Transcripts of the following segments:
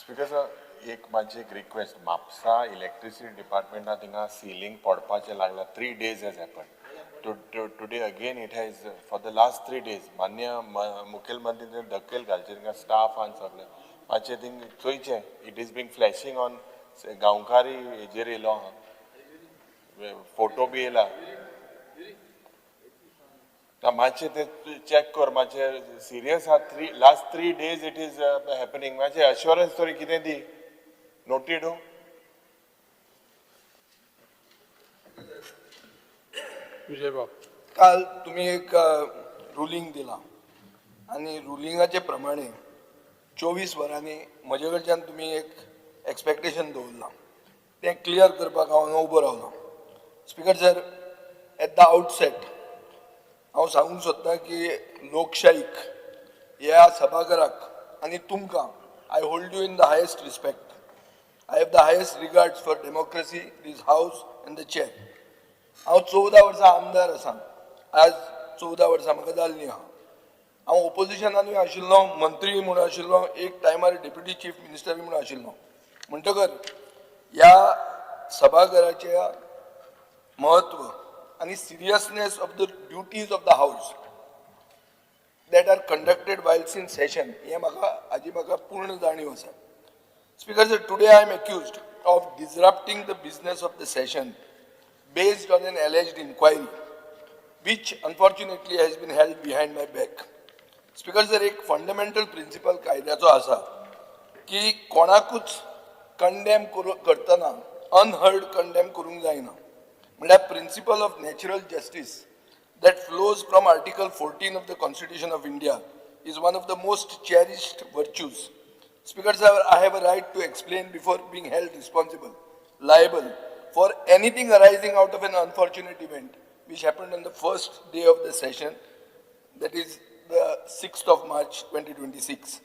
Speaker sir, एक मातशी एक रिक्वेस्ट. म्हापसा इलेक्ट्रिसिटी डिपार्टमेंटा थिंगा सिलींग पडपाचें लागला. 3 days has happen. Today again it has, for the last 3 days. मान्य मुखेलमंत्री दखल घालचे. थिंगा स्टाफान सगळें मातशें थिंग चोयचें. It is being flashing on गांवकारी हेजेर येयलो आहा, फोटो बी येयला. ना, मातशें ते चॅक कर. मातशें सिरियस आहा. Three last 3 days it is happening. मातशें अश्योरन्स तरी कितें दी. नोटेड. हो. विजय बाब. काल तुम्ही एक रुलींग दिला आनी रुलिंगाचे प्रमाणे 24 वरांनी म्हजे कडच्यान तुमी एक एक्सपेक्टेशन दवरलां, तें क्लियर करपाक हांव हांगा उबो रावलो. Speaker sir, at the outset हांव सांगूंक सोदतां की लोकशाहीक, ह्या सभाघराक आनी तुमकां I hold you in the highest respect. I have the highest regards for democracy, this house and the chair. हांव 14 वर्सां आमदार आसा. आज 14 वर्सां म्हाका जाल्लीं आहा. हांव ओपोजिशनानूय आशिल्लो, मंत्री म्हूण आशिल्लो, एक टायमार डेप्युटी चीफ मिनिस्टर म्हूण आशिल्लो. म्हणटकर ह्या सभाघराच्या म्हत्व आनी seriousness of the duties of the house that are conducted whiles in session हें म्हाका हाजी म्हाका पूर्ण जाणीव आसा. Speaker sir, today I am accused of disrupting the business of the session based on an alleged inquiry, which unfortunately has been held behind my back. Speaker sir, एक fundamental principle कायद्याचो आसा की कोणाकूच कंडेम करू करतना unheard condemn करूंक जायना. म्हणल्यार principle of natural justice that flows from Article 14 of the Constitution of India is one of the most cherished virtues. Speaker sir, I have a right to explain before being held responsible, liable for anything arising out of an unfortunate event which happened on the first day of the session, that is the 6th of March 2026.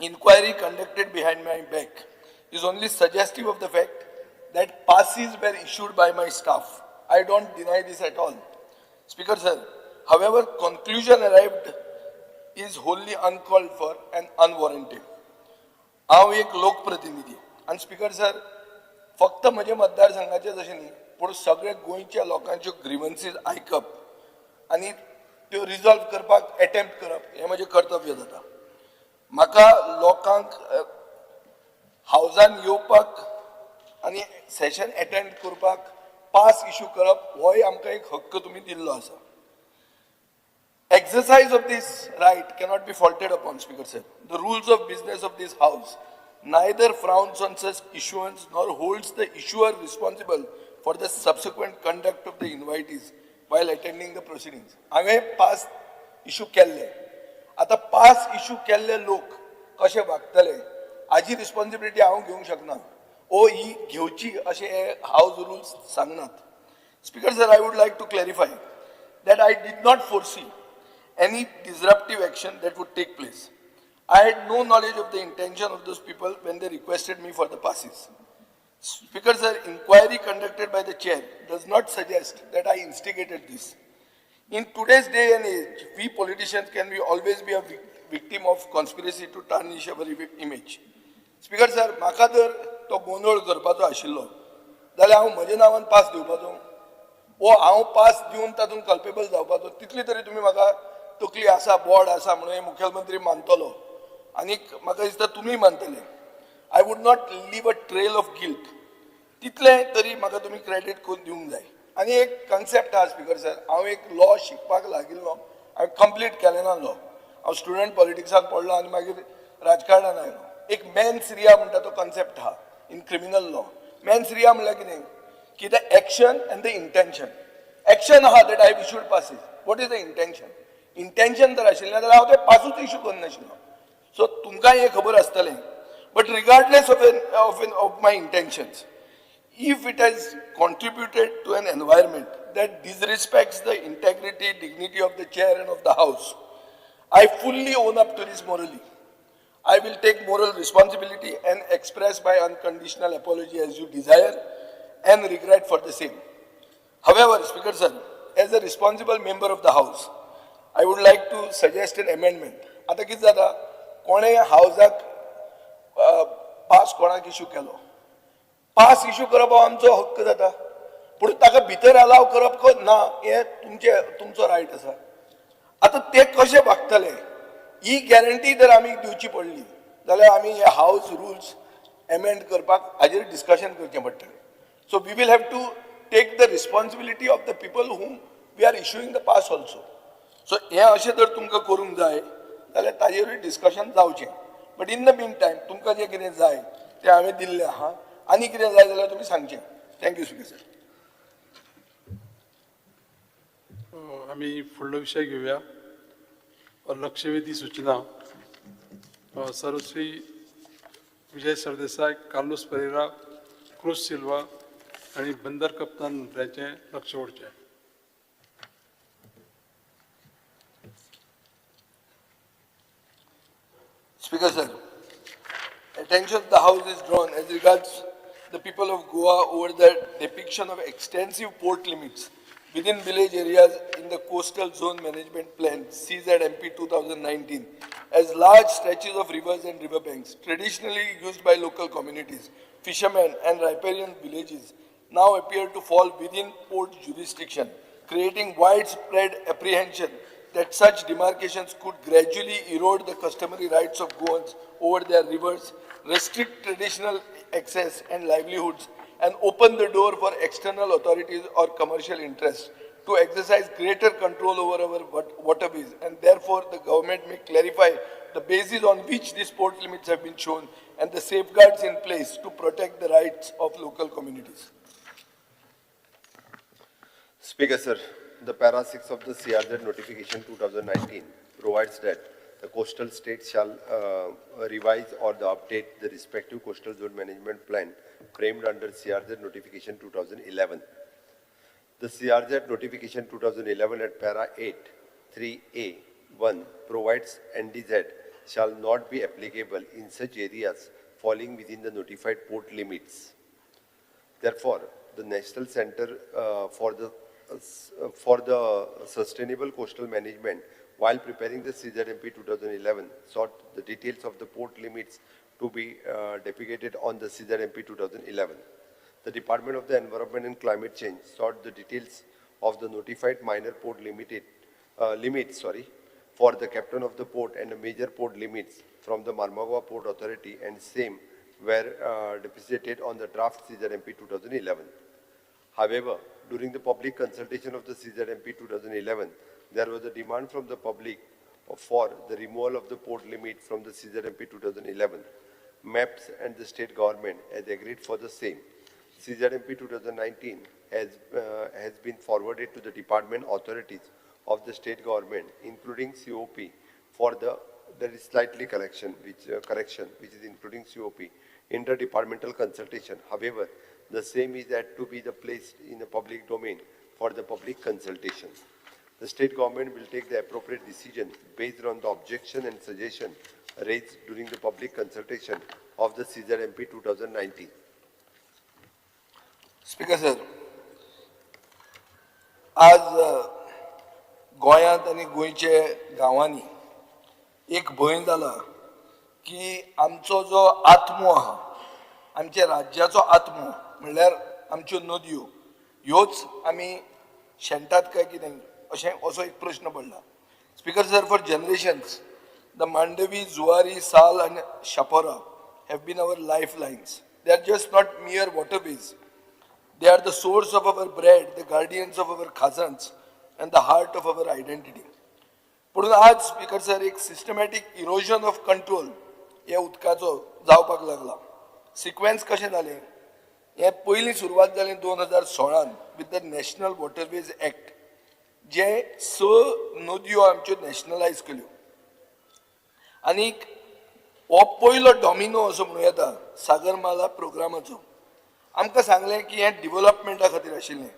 Inquiry conducted behind my back is only suggestive of the fact that passes were issued by my staff. I don't deny this at all. Speaker sir, however, conclusion arrived is wholly uncalled for and unwarranted. हांव एक लोकप्रतिनिधी आनी speaker sir, फक्त म्हज्या मतदारसंघाचेच अशें न्ही, पूण सगळे गोंयच्या लोकांच्यो ग्रिवन्सीज आयकप आनी त्यो रिजॉल्व करपाक एटेम्प्ट करप हें म्हजें कर्तव्य जाता. म्हाका लोकांक हावजान येवपाक आनी सेशन एटेंड करपाक पास इशू करप होय आमकां एक हक्क तुमी दिल्लो आसा. Exercise of this right cannot be faulted upon, Speaker sir. The rules of business of this house neither frowns on such issuance nor holds the issuer responsible for the subsequent conduct of the invitees while attending the proceedings. हांवें pass issue केल्ले. आतां pass issue केल्ले लोक कशे वागतले हाजी responsibility हांव घेवंक शकना ओ ही घेवची अशें हे हावज रुल्स सांगनात. Speaker sir, I would like to clarify that I did not foresee any disruptive action that would take place. I had no knowledge of the intention of those people when they requested me for the passes. Speaker sir, inquiry conducted by the chair does not suggest that I instigated this. In today's day and age, we politicians can be always be a victim of conspiracy to tarnish our image. Speaker sir, म्हाका जर तो गोंदळ करपाचो आशिल्लो जाल्यार हांव म्हज्या नांवान पास दिवपाचो वो हांव पास दिवन तातूंत कल्पेबल जावपाचो? तितली तरी तुमी म्हाका तकली आसा, बोड आसा म्हणून हे मुखेलमंत्री मानतलो आनीक म्हाका दिसता तुमी मानतले. I would not leave a trail of guilt. तितलें तरी म्हाका तुमी क्रेडीट करून दिवंक जाय. आनी एक कन्सेप्ट आहा, स्पीकर सर. हांव एक लॉ शिकपाक लागिल्लो. हांवें कंप्लीट केलें ना लॉ. हांव स्टुडंट पॉलिटिक्साक पडलो आनी मागीर राजकारणान आयलो. एक मेन्स रिया म्हणटा तो कन्सेप्ट आहा in criminal law. Mens rea म्हणल्यार कितें की the action and the intention. Action आहा that I issued passes. What is the intention? Intention जर आशिल्लें जाल्यार हांव ते पासूच इशू करनाशिल्लो. सो तुमकां हें खबर आसतलें. But regardless of my intentions, if it has contributed to an environment that disrespects the integrity, dignity of the chair and of the house, I fully own up to this morally. I will take moral responsibility and express my unconditional apology as you desire and regret for the same. However, Speaker sir, as a responsible member of the house, I would like to suggest an amendment. आता कितें जाता, कोणें हावजाक pass कोणाक issue केलो. Pass issue करप हो आमचो हक्क जाता, पूण ताका भितर अलाव करप ना हें तुमचे तुमचो रायट आसा. आतां ते कशे वागतले ही गॅरंटी जर आमी दिवची पडली जाल्यार आमी हे हावज रुल्स एमेंड करपाक हाजेर डिस्कशन करचें पडटलें. So we will have to take the responsibility of the people whom we are issuing the pass also. So हें अशें जर तुमकां करूंक जाय जाल्यार ताजेरूय डिस्कशन जावचें. But in the mean time तुमकां जें कितें जाय तें हांवें दिल्लें आहा. आनी कितें जाय जाल्यार तुमी सांगचें. Thank you speaker sir. आमी फुडलो विशय घेवया. लक्षवेधी सूचना. सर्वश्री विजय सरदेसाय, कार्लूस परेरा, क्रूज सिल्वा आनी बंदर कप्तान मंत्र्याचें लक्ष ओडचें. Speaker sir, attention of the House is drawn as regards the people of Goa over the depiction of extensive port limits within village areas in the Coastal Zone Management Plan CZMP 2019 as large stretches of rivers and riverbanks traditionally used by local communities, fishermen and riparian villages now appear to fall within port jurisdiction, creating widespread apprehension that such demarcations could gradually erode the customary rights of Goans over their rivers, restrict traditional access and livelihoods, and open the door for external authorities or commercial interests to exercise greater control over our waterways, and therefore the government may clarify the basis on which these port limits have been shown and the safeguards in place to protect the rights of local communities. Speaker sir, the para 6 of the CRZ notification 2019 provides that the coastal states shall revise or the update the respective coastal zone management plan framed under CRZ notification 2011. The CRZ notification 2011 at para 8, 3A, 1 provides NDZ shall not be applicable in such areas falling within the notified port limits. Therefore, the National Center for the Sustainable Coastal Management, while preparing the CZMP 2011, sought the details of the port limits to be depicted on the CZMP 2011. The Department of the Environment and Climate Change sought the details of the notified minor port limits for the captain of the port and the major port limits from the Marmagoa Port Authority, and same were deposited on the draft CZMP 2011. However, during the public consultation of the CZMP 2011, there was a demand from the public for the removal of the port limit from the CZMP 2011. MAPS and the state government has agreed for the same. CZMP 2019 has been forwarded to the department authorities of the state government, including COP, for the, there is slightly correction, which is including COP, interdepartmental consultation. However, the same is that to be the placed in the public domain for the public consultation. The state government will take the appropriate decision based on the objection and suggestion raised during the public consultation of the CZMP 2019. Speaker sir, आज गोंयांत आनी गोंयचे गांवांनी एक भंय जाला की आमचो जो आत्मो आहा, आमच्या राज्याचो आत्मो म्हणल्यार आमच्यो नदयो ह्योच आमी शेणटात काय कितें अशें असो एक प्रश्न पडला. Speaker sir, for generations the Mandovi, Zuari, Sal आनी Chapora have been our life lines. They are just not mere waterways. They are the source of our bread, the guardians of our khazans, and the heart of our identity. पूण आज speaker sir एक systematic erosion of control ह्या उदकाचो जावपाक लागला. Sequence कशें जालें, हें पयलीं सुरवात जाली 2016 with the national waterways act, जे 6 नदयो आमच्यो नॅशनलायज केल्यो. आनीक हो पयलो डॉमिनो असो म्हणूं येता सागरमाला प्रोग्रामाचो. आमकां सांगलें की हें डिवलपमेंटा खातीर आशिल्लें,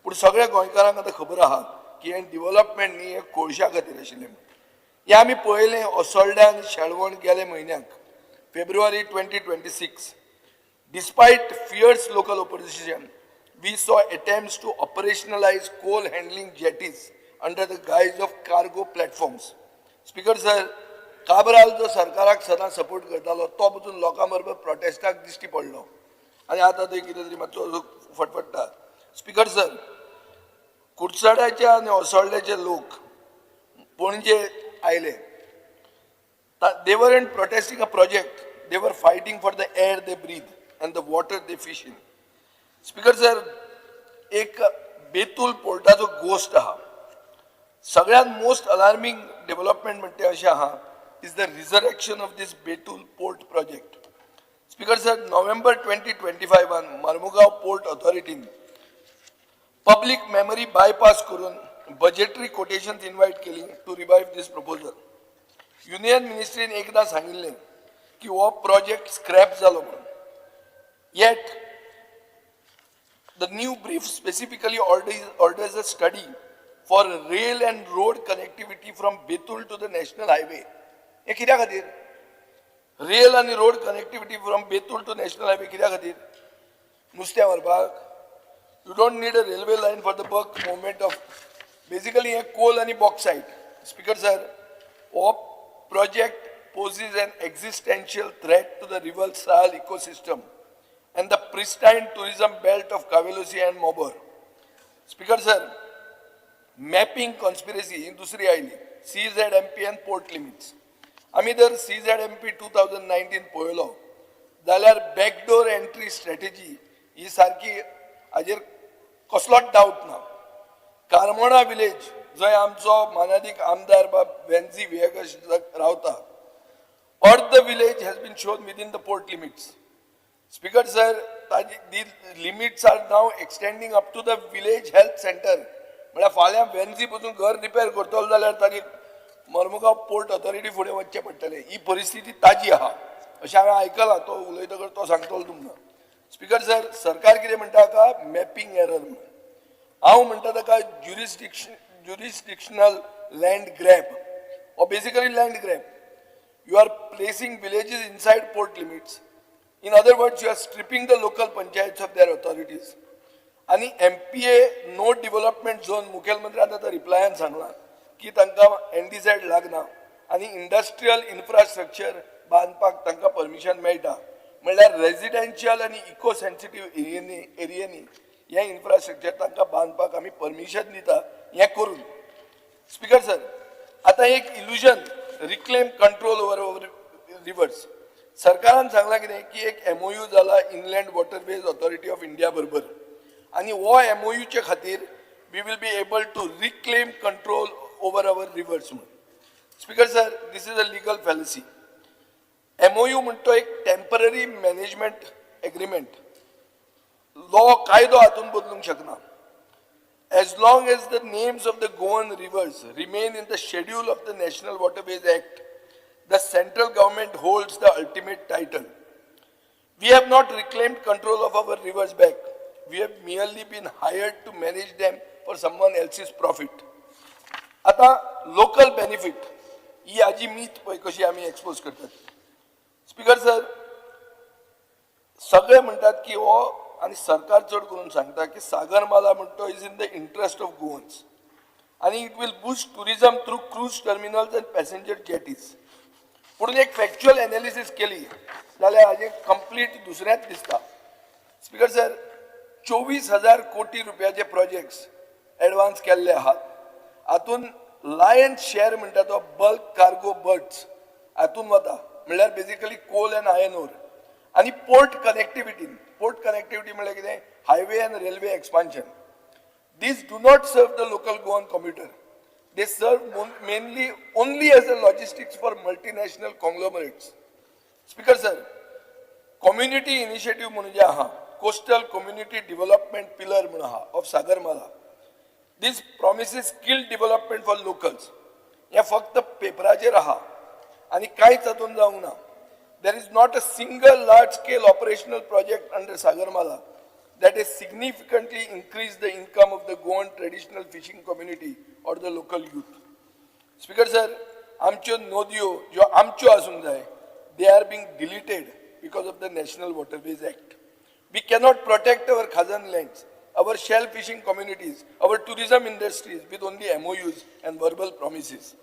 पूण सगळ्या गोंयकारांक आतां खबर आहा की हें डिवलपमेंट न्ही, हें कोळशा खातीर आशिल्लें. हें आमी पळयलें असोल्ड्या आनी शेळवण गेले म्हयन्याक February 2026. Despite fierce local opposition, we saw attempts to operationalize coal handling jetties under the guise of cargo platforms. Speaker sir, Cabral जो सरकाराक सदां सपोर्ट करतालो तो पसून लोकां बरोबर प्रोटेस्टाक दिश्टी पडलो आनी आतां थंय कितें तरी मातसो फटफट्टा. स्पिकर सर, कुडचड्याचे आनी असोळड्याचे लोक पणजे आयले. They weren't protesting a project, they were fighting for the air they breathe and the water they fish in. Speaker sir, एक बेतूल पोर्टाचो गोस्ट आहा. सगळ्यात मोस्ट अलार्मिंग डेव्हलपमेंट म्हणटे अशें आहा is the resurrection of this Betul port project. Speaker sir, November 2025 Marmugao port ऑथॉरिटीन public memory bypass करून budgetary quotations invite केली to revive this proposal. Union मिनिस्ट्रीन एकदां सांगिल्लें की हो प्रोजेक्ट स्क्रॅप जालो म्हणून. Yet the new brief specifically orders a study for rail and road connectivity from Betul to the national highway. हे कित्या खातीर रेल आनी road connectivity from Betul to national highway कित्या खातीर? नुस्तें व्हरपाक? You don't need a railway line for the bulk movement of basically हे कोल आनी बॉक्सायट. स्पीकर सर, हो project poses an existential threat to the river Sal ecosystem and the pristine tourism belt of Cavelossim and Mobor. Speaker sir, mapping conspiracy ही दुसरी आयली, CZMP and port limits. आमी जर CZMP 2019 पळयलो जाल्यार backdoor entry strategy ही सारकी, हाजेर कसलोच डावट ना. कारमोणा विलेज, जंय आमचो मानादीक आमदार बाब वेन्झी व्हिएगस रावता, अर्द village has been shown within the port limits. Speaker sir, ताजी the limits are now extending up to the village health center. म्हळ्यार फाल्यां वेन्झी पसून घर रिपेर करतलो जाल्यार ताजी मर्मुगांव पोर्ट ऑथॉरिटी फुडें वचचें पडटलें. ही परिस्थिती ताजी आहा अशें हांवें आयकलां. तो उलयतकर तो सांगतलो तुमकां. स्पीकर सर, सरकार कितें म्हणटा ताका मॅपिंग एरर म्हणून. हांव म्हणटा ताका jurisdictional land grab or basically land grab. You are placing villages inside port limits. In other words, you are stripping the local panchayats of their authorities. आनी MPA no development zone, मुखेलमंत्र्यान आतां रिप्लायान सांगलां की तांकां NDZ लागना आनी industrial infrastructure बांदपाक तांकां permission मेळटा. म्हणल्यार रेजिडेन्शियल आनी इको सेन्सिटीव एरियांनी हें इन्फ्रास्ट्रक्चर तांकां बांदपाक आमी परमिशन दिता हें करून. स्पीकर सर, आतां एक illusion, reclaim control over our rivers. सरकारान सांगलां कितें की एक एमओयू जाला Inland Waterways Authority of India बरोबर आनी हो एमओयूचे खातीर we will be able to reclaim control over our rivers म्हणून. Speaker sir, this is a legal fallacy. MOU म्हणतो एक टेम्पररी मॅनेजमेंट एग्रीमेंट. लॉ, कायदो हातून बदलूंक शकना. As long as the names of the Goan rivers remain in the schedule of the National Waterways Act, the central government holds the ultimate title. We have not reclaimed control of our rivers back. We have merely been hired to manage them for someone else's profit. आता local benefit ही हाजी मीत पळय कशी आमी expose करतात. Speaker sir, सगळे म्हणटात की हो आनी सरकार चड करून सांगता की सागरमाला म्हणतो is in the interest of Goans आनी it will boost tourism through cruise terminals and passenger jetties. पूण एक फॅक्च्युअल एनालिसीस केली जाल्यार हाजें कंप्लीट दुसरेंच दिसता. स्पीकर सर, 24,000 कोटी रुपयाचे प्रोजेक्ट्स एडवान्स केल्ले आहात. हातून लायन शेअर म्हणटा तो बल्क कार्गो बर्ड्स हातून वता, म्हणल्यार basically coal and iron ore आनी पोर्ट कनेक्टिविटी. पोर्ट कनेक्टिविटी म्हणल्यार कितें? Highway and railway expansion. These do not serve the local Goan commuter. They serve mainly only as a logistics for multinational conglomerates. Speaker sir, community initiative म्हणून जे आहा, coastal community development pillar म्हणून आहा of Sagarmala. This promises skill development for locals. हें फक्त पेपराचेर आहा आनी कांयच हातून जावंक ना. There is not a single large scale operational project under Sagarmala that has significantly increased the income of the Goan traditional fishing community or the local youth. Speaker sir, आमच्यो नदयो ज्यो आमच्यो आसूंक जाय, they are being deleted because of the National Waterways Act. We cannot protect our khazan lands, our shell fishing communities, our tourism industries with only MOUs and verbal promises.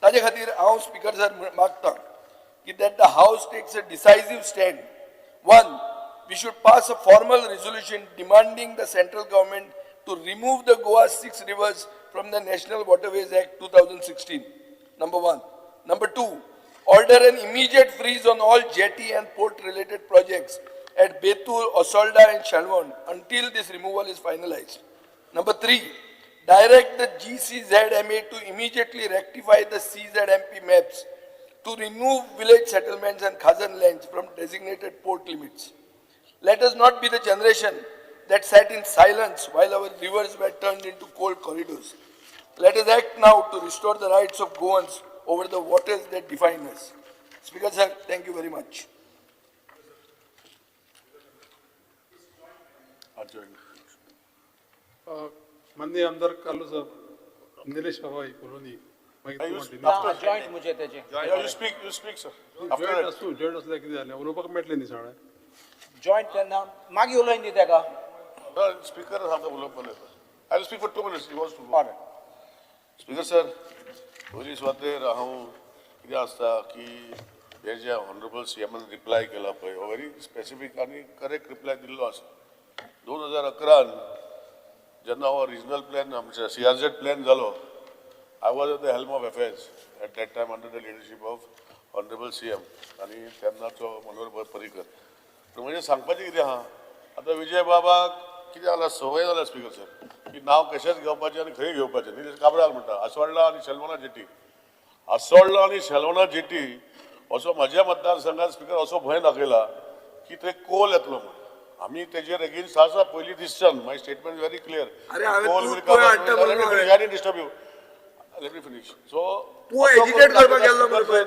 ताजे खातीर हांव speaker sir मागता की that the house takes a decisive stand. One, we should pass a formal resolution demanding the central government to remove the Goa six rivers from the National Waterways Act 2016. Number one. Number two, order an immediate freeze on all jetty and port related projects at Betul, Osolda and Shalwan until this removal is finalized. Number three, direct the GCZMA to immediately rectify the CZMP maps to remove village settlements and khazan lands from designated port limits. Let us not be the generation that sat in silence while our rivers were turned into cold corridors. Let us act now to restore the rights of Goans over the waters that define us. Speaker sir, thank you very much. माननीय आमदार कार्लूस निलेश बाबा उलोवनी मागीर तूं continue. Joint मुझे तेजे You speak, you speak, sir. After joint that. आसूं, joint आसल्यार कितें जालें, उलोवपाक मेळटलें न्ही सगळें. जॉयंट तेन्ना मागीर उलोवन दी तेका. स्पीकर सांगता उलोवप. I will speak for 2 minutes. He wants to go. Alright. Speaker sir, पयली सुवातेर हांव कितें आसता की हे जे ऑनरेबल सी एमान रिप्लाय केला पळय, हो व्हेरी स्पेसिफीक आनी करेक्ट रिप्लाय दिल्लो आसा. 2011न जेन्ना हो रिजनल प्लॅन आमचे सीआरझेड प्लॅन जालो, I was at the helm of affairs at that time under the leadership of honourable CM आनी तेन्नाचो मनोहर पर्रीकर. पूण म्हणजे सांगपाचें कितें आहा, आतां विजय बाबाक कितें जाला, संवय जाला स्पिकर सर की नांव कशेंच घेवपाचें आनी खंय घेवपाचें. निलेश काब्राल म्हणटा आसोळ्ळा आनी शेलवणा जेटी, आसोळ्ळा आनी शेलवणा जेटी असो म्हज्या मतदारसंघात स्पिकर असो भंय दाखयला की थंय कोल येतलो म्हूण. आमी तेजेर एगेन्स्ट आसा पयलीं दिसच्यान. My statement very clear. अरे हांवें तूं हाडटा म्हणून हांवें. Disturb you, let me finish. So तूं agitate करपाक गेल्लो मरे पयर.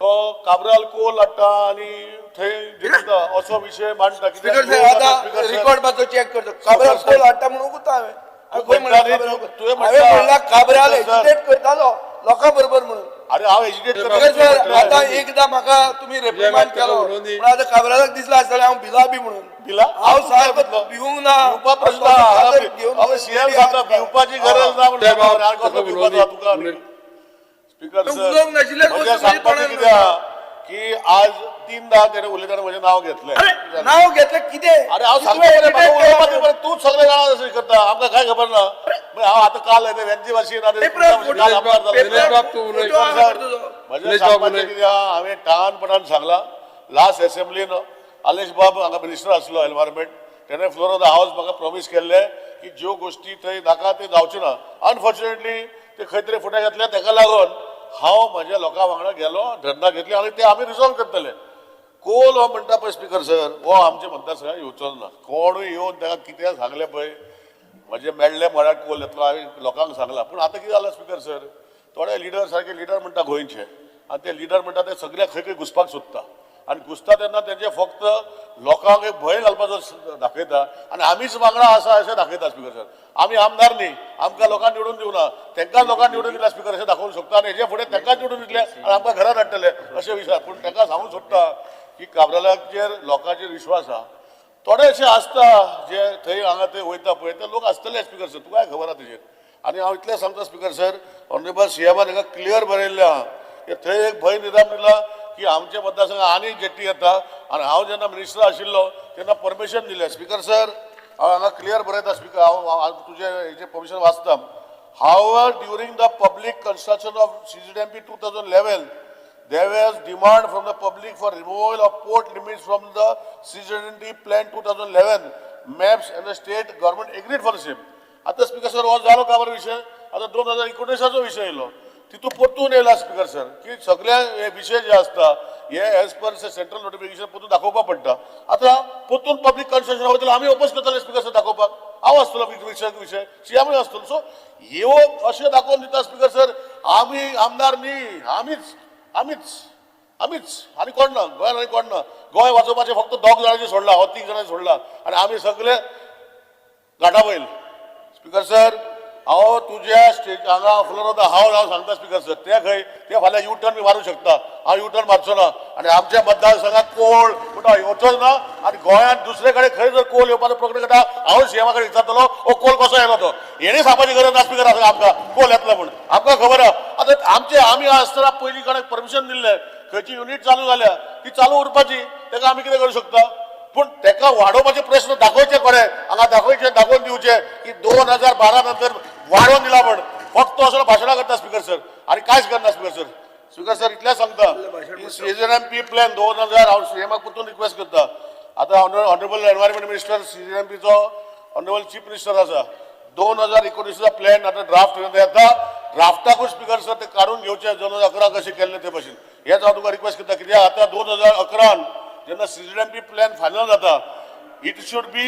तो काब्राल कोल हाडटा आनी थंय जिखता असो विशय मांडटा. स्पीकर सर, आतां रिकॉर्ड मातसो चॅक करचो. काब्राल कोल हाडटा म्हणून उगता हांवें. हांवें खंय म्हणलां काब्राल कोल? तुवें हांवें म्हणटा. म्हणलां काब्राल स्पीकर सर. एजिटेट करतालो लोकां बरोबर म्हणून. अरे हांव एजिटेट स्पीकर सर, आतां एकदां म्हाका तुमी रेप्रिमांड केलो उलोवनी. पूण आतां काब्रालाक दिसलां आसतलें हांव भिला बी म्हणून. भिला? हांव सारको भिवूंक ना. भिवपा प्रश्न हांव घेवन हांव सीएम सांगता भिवपाची गरज ना ते बाब, म्हणून. ताका उलोवनी. तुका स्पीकर तूं सर, उलोवंक नाशिल्ल्याच म्हजें वस्तू म्हज्या सांगपाचें तोंडार कितें आहा की आज तीनदा तेणें उलयतना म्हजें नांव घेतलें. अरे नांव घेतलें कितें? अरे हांव तुवें सांगता मरे, agitate म्हाका केला उलोवपाचें म्हणून. मरे, तूंच सगळें जाणा अशें करता, आमकां कांय खबर ना. मागीर हांव आतां काल येता वेंची भाशेन आनी पेपर काल आमदार जालो. निलेश बाब, तूं उलय. फोटो आहा तुजो. म्हजें निलेश बाब सांगपाचें उलय. कितें आहा, हांवें ठाणपणान सांगलां लास्ट एसेंब्लीन आलेश बाब हांगा मिनिस्टर आसलो एनवायरमेंट, तेणें फ्लोर ऑफ the house म्हाका प्रॉमीस केल्लें की ज्यो गोश्टी थंय नाका त्यो जावच्यो ना. अनफॉर्च्युनेटली ते खंय तरी फुडें घेतले, तेका लागून हांव म्हज्या लोकां वांगडा गेलो, धरणां घेतली आनी ते आमी रिजॉल्व करतले. कोल हो म्हणटा पळय स्पिकर सर, हो आमच्या मतदारसंघात येवचोच ना. कोणूय येवन ताका कितें सांगलें पळय, म्हजें मेळ्ळें म्हळ्यार कोल येतलो हांवें लोकांक सांगलां. पूण आतां कितें जालां स्पिकर सर, थोडे लिडर सारके लिडर म्हणटा गोंयचे, आनी ते लिडर म्हणटा ते सगळे खंय खंय घुसपाक सोदता आनी घुसता तेन्ना तेंचे फक्त लोकांक एक भंय घालपाचो दाखयता आनी आमीच वांगडा आसा अशें दाखयता. स्पिकर सर, आमी आमदार न्ही, आमकां लोकांक निवडून दिवना, तांकां लोकांक निवडून दिला स्पिकर अशें दाखोवंक सोदता आनी हेजे फुडें तांकांच निवडून दितले आनी आमकां घरांत हाडटले अशें विचार. पूण तांकां सांगूंक सोदता की काब्रालाचेर लोकांचेर विश्वास आहा. थोडे अशे आसता जे थंय हांगा थंय वयता पळय ते लोक आसतले स्पिकर सर, तुकाय खबर आहा तेजेर. आनी हांव इतलें सांगता स्पिकर सर, ऑनरेबल सीएमान हाका क्लियर बरयल्लें आहा की थंय एक भंय निर्माण दिला की आमच्या मतदारसंघात आनी जेट्टी येता. आनी हांव जेन्ना मिनिस्टर आशिल्लो तेन्ना परमिशन दिलें स्पिकर सर, हांव हांगा क्लियर बरयता स्पिकर, हांव तुजें हेजें परमिशन वाचता. However, during the public construction of CZMP 2011, there was demand from the public for removal of port limits from the CZMP plan 2011 maps and the state government agreed for the same. आता speaker sir हो जालो काबर विशय, आता 2019चो विशय येयलो तितून परतून येयला स्पीकर सर की सगळे हे विशय जे आसता हे एज पर सेंट्रल नोटिफिकेशन परतून दाखोवपाक पडटा. आतां परतून पब्लीक कन्सल्टेशन वयतले, आमी ओपोज करतले स्पीकर सर दाखोवपाक, हांव आसतलो विशय विशय सीएमूय आसतलो. सो ह्यो अशें दाखोवन दिता स्पीकर सर, आमी आमदार न्ही, आमीच आमीच आमीच आनी कोण ना गोंयांत, आनी कोण ना. गोंय वाचोवपाचें फक्त दोग जाणांचें सोडलां, हो तीग जाणांनी सोडलां आनी आमी सगळे घाटा बैल. स्पीकर सर, हांव तुज्या स्टेज हांगा फ्लोर ऑफ the house हांव सांगता स्पीकर सर, ते खंय ते फाल्यां यू टर्न बी मारूंक शकता, हांव यू टर्न मारचो ना आनी आमच्या मतदारसंघात कोण म्हणटा येवचोच ना. आनी गोंयांत दुसरे कडेन खंय जर कोल येवपाचो प्रश्न करता, हांव सीएमा कडेन विचारतलो हो कोल कसो येयलो तो, हेणी सांगपाची गरज ना स्पीकर आमकां कोल येतलो म्हूण आमकां खबर आहा. आतां आमचे आमी आसतना पयलीं कोणाक परमिशन दिल्लें, खंयची युनीट चालू जाल्या ती चालू उरपाची, तेका आमी कितें करूं शकता? पूण तेका वाडोवपाचे प्रश्न दाखोवचे कोणे हांगा, दाखोवचे, दाखोवन दिवचे की 2012 नंतर वाडोवन दिला म्हण. फक्त असो भाशणां करता स्पीकर सर आनी कांयच करना स्पीकर सर. स्पीकर सर, इतलें सांगता की सीझीएमपी प्लॅन 2000, हांव सीएमाक परतून रिक्वेस्ट करता. आतां ऑनरेबल एनवायरमेंट मिनिस्टर सीझीएमपीचो ऑनरेबल चीफ मिनिस्टर आसा. 2019चो प्लॅन आतां ड्राफ्ट येता, ड्राफ्टाकूच स्पीकर सर ते काडून घेवचे, 2011 कशें केल्लें ते भशेन. हेच हांव तुका रिक्वेस्ट करता, कित्याक आतां 2011 जेन्ना सीझीएमपी प्लॅन फायनल जाता, it should be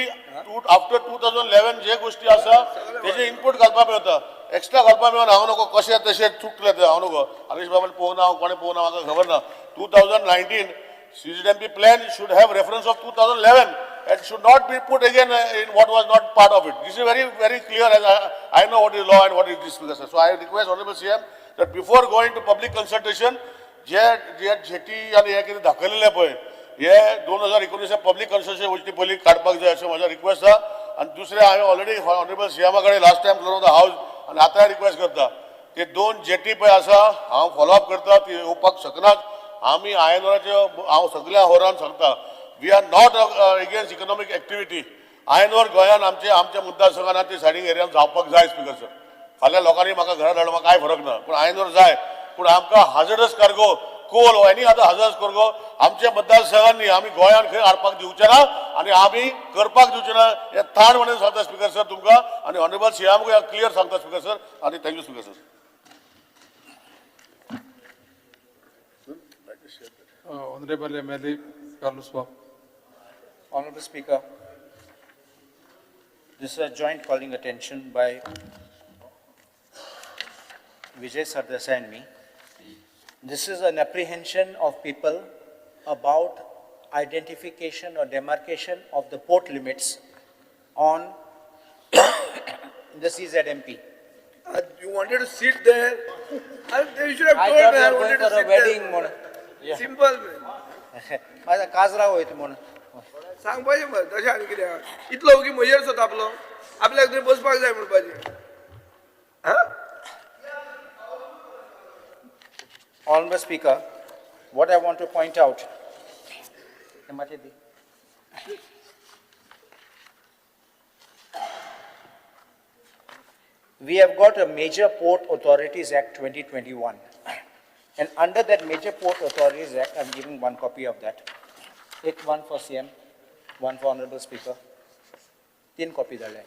to after 2011 जे गोश्टी आसा तेजे इनपूट घालपाक मेळटा, एक्स्ट्रा घालपाक मेळना. हांव नको कशें तशें चुकलें तें हांव नको, हरीश बाबान पळोवना, हांव कोणें पळोवना म्हाका खबर ना. 2019 CZMP plan should have reference of 2011 and should not be put again in what was not part of it. This is very, very clear as I know what is law and what is this, Speaker sir. So I request Honorable CM that before going to public consultation, J J jetty आनी हे कितें दाखयलेलें पळय, हे 2019 public consultation वचचे पयलीं काडपाक जाय अशें म्हजें रिक्वेस्ट आसा. आनी दुसरें, हांवें ऑलरेडी ऑनरेबल सीएमा कडेन last time floor of the house आनी आतांय रिक्वेस्ट करता, ते दोन जेटी पळय आसा, हांव फॉलो अप करता, ती येवपाक शकनात. आमी आयनोराचे, हांव सगल्या होरान सांगता, we are not against economic activity. Iron ore गोंयान आमचे आमच्या मतदारसंघान ते सायडींग एरियान जावपाक जाय स्पीकर सर. फाल्यां लोकांनी म्हाका घरा धाडूं, म्हाका कांय फरक ना, पूण आयर्न ओर जाय. पूण आमकां hazardous cargo, coal, any other hazardous cargo आमच्या मतदारसंघांनी आमी गोंयान खंय हाडपाक दिवचे ना आनी आमी करपाक दिवचे ना, हें ताण म्हणून सांगता स्पीकर सर तुमकां आनी ऑनरेबल सीएमकूय क्लियर सांगता स्पीकर सर. आनी thank you, speaker sir. Honorable MLA Carlos Bob. Honorable Speaker, this is a joint calling attention by Vijay Sardessai and me. This is an apprehension of people about identification or demarcation of the port limits on the CZMP. You wanted to sit there. You should have I told thought me we I are going wanted to for a sit there. wedding म्हणून. Yeah. Simple, man. माझा काजरा वयता म्हणून. सांगपाचें मरे तशें आनी कितें आहा? इतलो ओगी म्हजेर सो तापलो, आपल्याक थंय बसपाक जाय म्हणपाचें. हा. Honorable Speaker, what I want to point out, मातशें दी. We have got a Major Port Authorities Act 2021. And under that Major Port Authorities Act, I'm giving one copy of that. Take one for CM, one for Honorable Speaker. तीन copy जाले.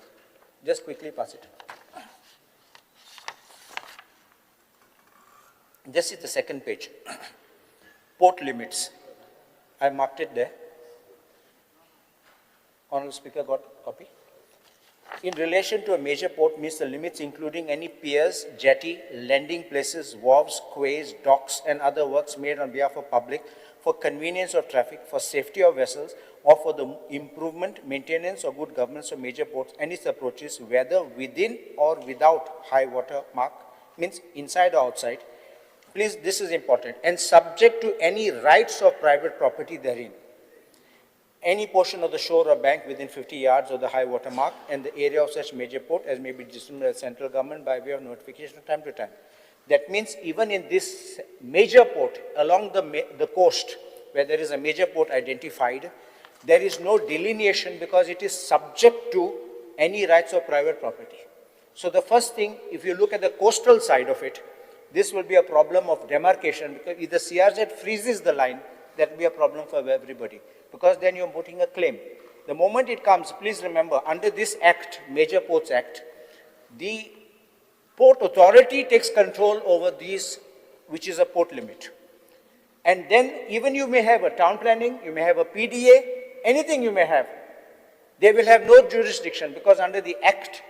Just quickly pass it. This is the second page. Port limits. I marked it there. Honorable Speaker got copy? In relation to a major port means the limits including any piers, jetty, landing places, wharves, quays, docks, and other works made on behalf of public for convenience of traffic, for safety of vessels, or for the improvement, maintenance, or good governance of major ports and its approaches, whether within or without high water mark, means inside or outside. Please, this is important, and subject to any rights of private property therein. Any portion of the shore or bank within 50 yards of the high water mark and the area of such major port as may be determined by the central government by way of notification from time to time. That means even in this major port along the coast where there is a major port identified, there is no delineation because it is subject to any rights of private property. So the first thing, if you look at the coastal side of it, this will be a problem of demarcation, because if the CRZ freezes the line, that will be a problem for everybody, because then you're putting a claim. The moment it comes, please remember, under this act, Major Ports Act, the port authority takes control over these, which is a port limit. And then even you may have a town planning, you may have a PDA, anything you may have, they will have no jurisdiction, because under the act,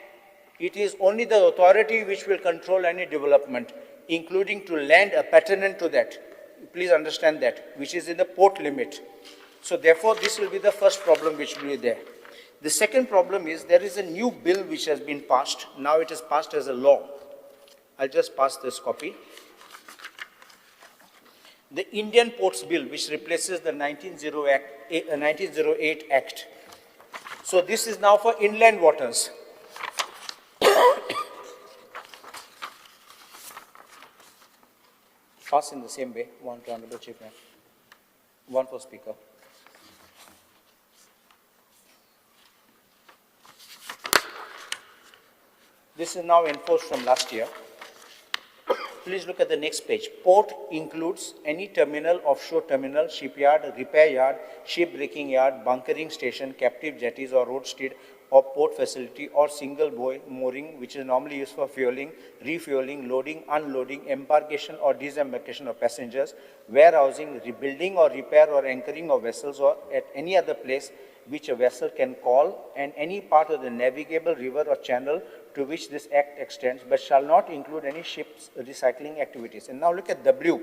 it is only the authority which will control any development, including to land appurtenant to that. Please understand that, which is in the port limit. So therefore, this will be the first problem which will be there. The second problem is there is a new bill which has been passed. Now it is passed as a law. I'll just pass this copy. The Indian Ports Bill, which replaces the 1908 Act. So this is now for inland waters. Pass in the same way, one to Honorable Chief Minister, one for Speaker. This is now enforced from last year. Please look at the next page. Port includes any terminal, offshore terminal, shipyard, repair yard, ship breaking yard, bunkering station, captive jetties or roadstead or port facility or single buoy mooring, which is normally used for fueling, refueling, loading, unloading, embarkation or disembarkation of passengers, warehousing, rebuilding or repair or anchoring of vessels or at any other place which a vessel can call, and any part of the navigable river or channel to which this act extends, but shall not include any ship's recycling activities. And now look at W.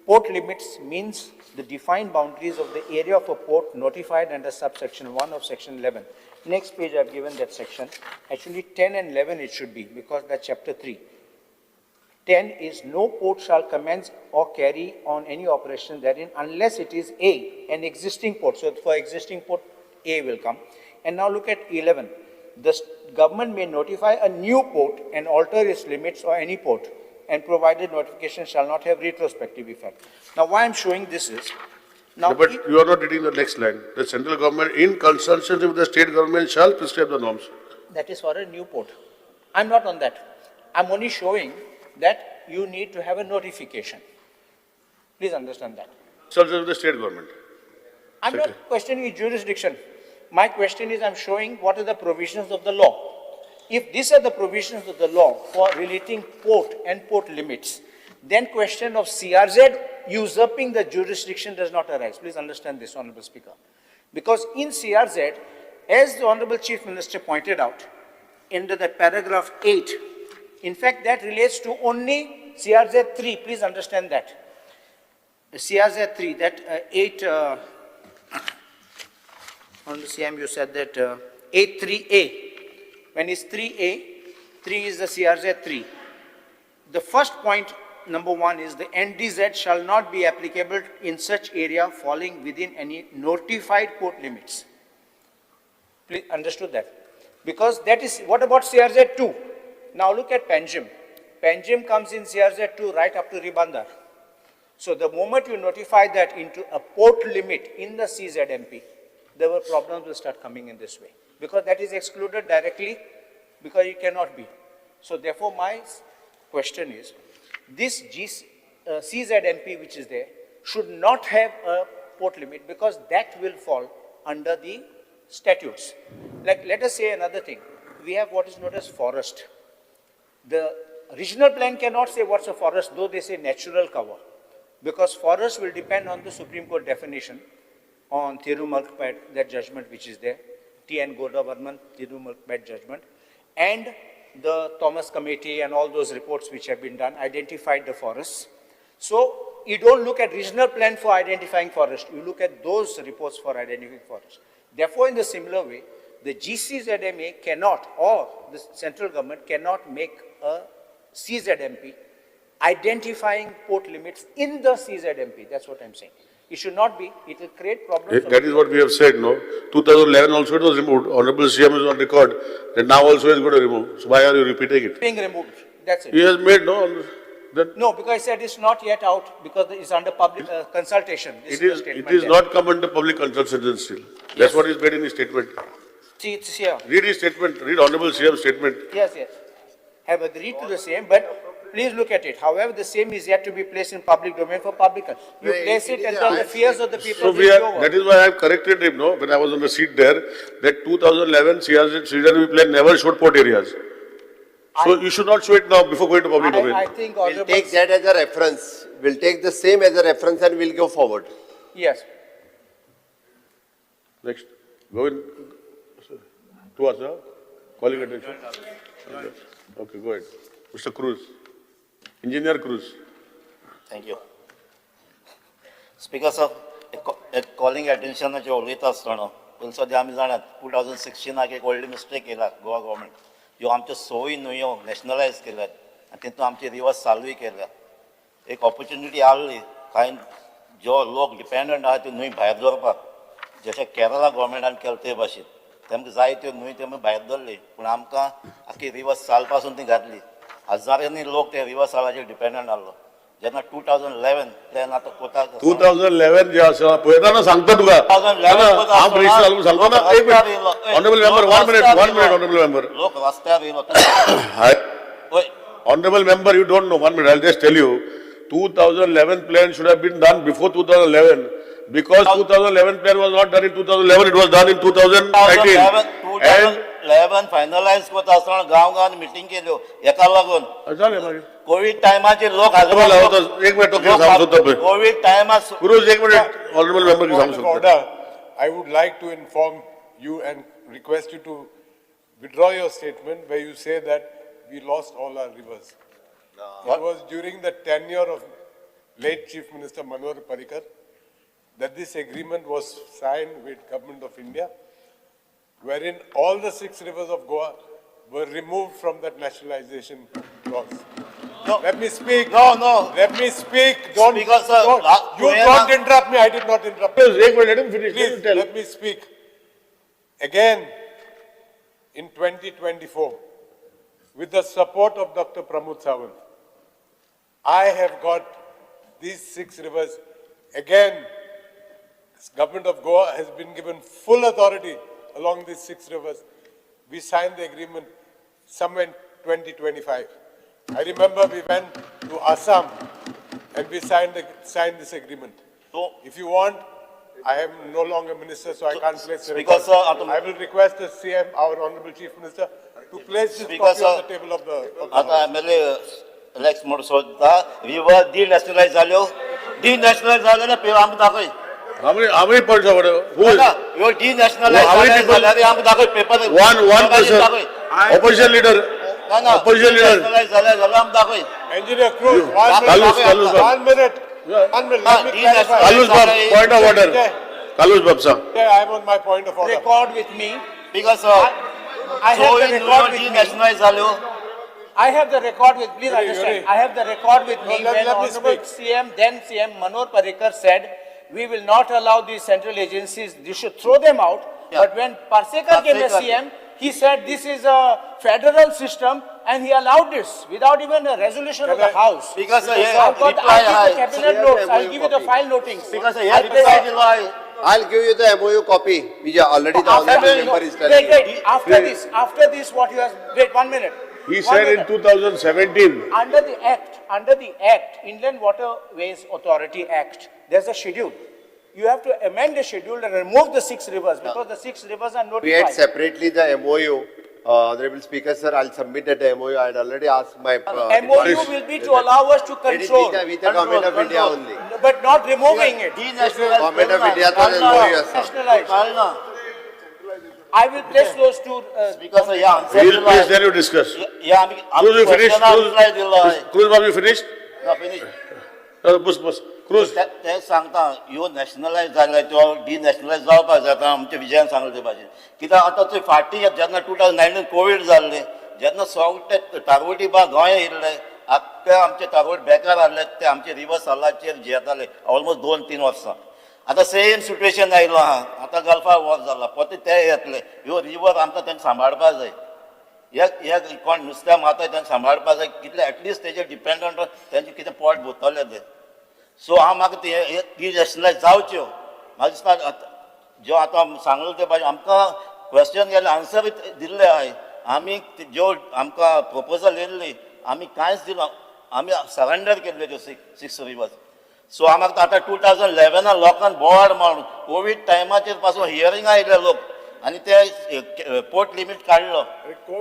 Port limits means the defined boundaries of the area of a port notified under subsection 1 of section 11. Next page I've given that section. Actually 10 and 11 it should be, because that's chapter 3. 10 is no port shall commence or carry on any operation therein unless it is A, an existing port. So for existing port, A will come. And now look at 11. The government may notify a new port and alter its limits or any port, and provided notification shall not have retrospective effect. Now why I'm showing this is, now But you are not reading the next line. The central government in consultation with the state government shall prescribe the norms. That is for a new port. I'm not on that. I'm only showing that you need to have a notification. Please understand that. Consultation with the state government. I'm not questioning jurisdiction. My question is, I'm showing what are the provisions of the law. If these are the provisions of the law for relating port and port limits, then question of CRZ usurping the jurisdiction does not arise. Please understand this, Honorable Speaker. Because in CRZ, as the Honorable Chief Minister pointed out, under the paragraph 8, in fact, that relates to only CRZ 3. Please understand that. The CRZ 3, that 8... Honorable CM, you said that 8.3A. When it's 3A, 3 is the CRZ 3. The first point, number 1, is the NDZ shall not be applicable in such area falling within any notified port limits. Please understood that. Because that is, what about CRZ 2? Now look at Panjim. Panjim comes in CRZ 2 right up to Ribandar. So the moment you notify that into a port limit in the CZMP, there were problems will start coming in this way. Because that is excluded directly, because it cannot be. So therefore my question is, this CZMP which is there should not have a port limit, because that will fall under the statutes. Like, let us say another thing. We have what is known as forest. The regional plan cannot say what's a forest, though they say natural cover, because forest will depend on the Supreme Court definition on Thirumalpet, that judgment which is there, T.N. Godavarman, Thirumalpet judgment, and the Thomas Committee and all those reports which have been done identified the forests. So you don't look at regional plan for identifying forest, you look at those reports for identifying forest. Therefore, in the similar way, the GCZMA cannot, or the central government cannot make a CZMP identifying port limits in the CZMP. That's what I'm saying. It should not be. It will create problems. That is what we have said, no? 2011 also it was removed. Honorable CM is on record that now also is going to remove. So why are you repeating it? Being removed. That's it. He has made, no? That No, because I said it's not yet out because it's under public consultation. This it is, the statement it is there. not come under public consultation still. That's what is made in his statement. See, it's here. Read his statement. Read Honorable CM's statement. Yes, yes. Have agreed to the same, but please look at it. However, the same is yet to be placed in public domain for public. You No, place it it is and a then the higher fears of the people So will we be are, over. that is why I have corrected him, no, when I was on the seat there, that 2011 CRZ, CZMP plan never showed port areas. So you should not show it now before going to public domain. I think We'll honorable. take that as a reference. We'll take the same as a reference and we'll go forward. Yes. Next, go in, to us, huh? Calling attention. Okay, go ahead. Mr. Cruz, Engineer Cruz. Thank you. Speaker sir, एक calling अटेन्शनाचेर उलयता आसतना पयलीं सद्या आमी जाणात 2016 एक व्हडली mistake केला गोवा गव्हर्मेंट, ह्यो आमच्यो संय न्हंयो नॅशनलायज केल्यात आनी तितून आमची रिवर्स चालूय केल्या. एक ऑपॉर्च्युनिटी आहली कांय जो लोक डिपेंडंट आहा त्यो न्हंय भायर दवरपाक, जशें केरला गव्हर्मेंटान केलें ते भाशेन तेमकां जाय त्यो न्हंय तेमी भायर दवरली, पूण आमकां आख्खी रिवर्स चाल पासून ती घातली. हजारांनी लोक ते रिवर्स सालाचेर डिपेंडंट आहलो. जेन्ना 2011 प्लॅन आतां कोता 2011 जे आसा पळयतना सांगता तुका. 2011 हांव मिनिस्टर जालो सांगता ना. एक minute, honourable member, one minute, one minute, honourable member. लोक रस्त्यार येयलो. वय. Honorable member, you don't know. One minute, I'll just tell you. 2011 plan should have been done before 2011. Because 2011 plan was not done in 2011, it was done in 2019. And 2011 finalise कोता आसतना गांव गांवांत meeting केल्यो हेका लागून. जालें मागीर. कोवीड टायमाचेर लोक एक मिनिट, ओके, सांगू सोदता पळय. कोवीड टायमार क्रूज, एक मिनिट, ऑनरेबल मेंबर सांगू Point of सोदता. order, I would like to inform you and request you to withdraw your statement where you say that we lost all our rivers. It was during the tenure of late Chief Minister Manohar Parrikar that this agreement was signed with Government of India, wherein all the six rivers of Goa were removed from that nationalization clause. No. Let me speak. No, no. Let me speak. Don't, Speaker, sir, don't. You don't interrupt me. I did not interrupt. एक minute, let him finish. Let him Please, tell. let me speak. Again, in 2024, with the support of Dr. Pramod Sawant, I have got these six rivers. Again, Government of Goa has been given full authority along these six rivers. We signed the agreement somewhere in 2025. I remember we went to Assam and we signed this agreement. So- If you want, I am no longer minister, so I can't place the Speaker, record. sir, I will request the CM, our honorable chief minister, to place this Speaker, copy on sir, the table of the. आतां M L A Alex म्हूण सोदता river डिनॅशनलायज जाल्यो, डिनॅशनलायज जाल्यो जाल्यार आमकां दाखय. How many points of order? Who is? ना, ह्यो डिनॅशनलायज How many जाल्यो people? जाल्यार आमकां दाखय paper. One person. Opposition leader. ना ना, Opposition leader. डिनॅशनलायज जाल्यार जाल्यार आमकां दाखय. Engineer Cruz, one minute. Carlos, Carlos Bab. One minute. One minute. Let me clarify. Carlos Bab, point of order. Carlos Bab, sir. I am on my point of order. Record with me. Because I have the record with me. डिनॅशनलायज जाल्यो. I have the record with, please Yuri, understand, Yuri. I have the record with me No, when let me Honorable speak. CM, then CM Manohar Parrikar said, we will not allow these central agencies, you should throw them out. Yeah. But when Parsekar came as Parsekar. CM, he said this is a federal system and he allowed this without even a resolution of the House. Because, sir, So I've got, reply I'll give आहे. the cabinet notes, I'll give you the file notings. Because I'll hey place reply it. दिलो आहे. I'll give you the MOU copy, which already the After- honorable member is telling Wait, you. wait, after this, what you have, wait, 1 minute. He One said in minute. 2017. Under the Act, Inland Waterways Authority Act, there's a schedule. You have to amend the schedule and remove the six rivers because the six rivers are We had notified. separately the MOU. Honorable Speaker, sir, I'll submit that MOU. I had already asked my. MOU will be to allow us to It is control, with the Government of India Control. only. but not removing it. डिनॅशनलायज Government of India तो MOU आसा. Nationalized. कळना. I will place those two. Speaker sir, hey answer We'll दिलो place, आहे. then you discuss. हे आमी Cruz, you finished? Reply दिलो आहे. Cruz, Cruz Bab, you finished? ना, finish. बस बस. Cruz. ते सांगता ह्यो नॅशनलायज जाल्ले त्यो डिनॅशनलायज जावपाक जाय. आतां आमच्या विजयान सांगलें ते भाशेन कित्याक आतां ते फाटीं जेन्ना 2019 कोवीड जाल्लें जेन्ना सगळे तारवटी बा गोंया येयल्ले आख्खे आमचे तारवट बेकार आहले ते आमचे रिवर सालाचेर जियेताले ऑलमोस्ट 2-3 वर्सां. आतां सेम सिट्युएशन आयलो आहा. आतां गल्फा वॉर जाला परते ते येतले. ह्यो रिवर आमकां तांकां सांबाळपाक जाय. ह्या कोण नुस्त्या मारता तांकां सांबाळपाक जाय कितले एटलिस्ट तेजेर डिपेंडंट तेंचें कितें पोट भरतलें तें. सो हांव म्हाका ते डिनॅशनलायज जावच्यो म्हाका दिसता. आतां ज्यो आतां सांगलें ते भाशेन आमकां क्वेश्चन केलें आन्सर दिल्ले आहाय. आमी ज्यो आमकां प्रपोजल येयल्ली आमी कांयच दिना, आमी सरेंडर केल्ल्यो त्यो सिक्स रिवर्स. सो आमकां आतां 2011 लोकांक बोवाळ मारून कोवीड टायमाचेर पासून हियरिंगा आयले लोक आनी ते पोर्ट लिमीट काडलो.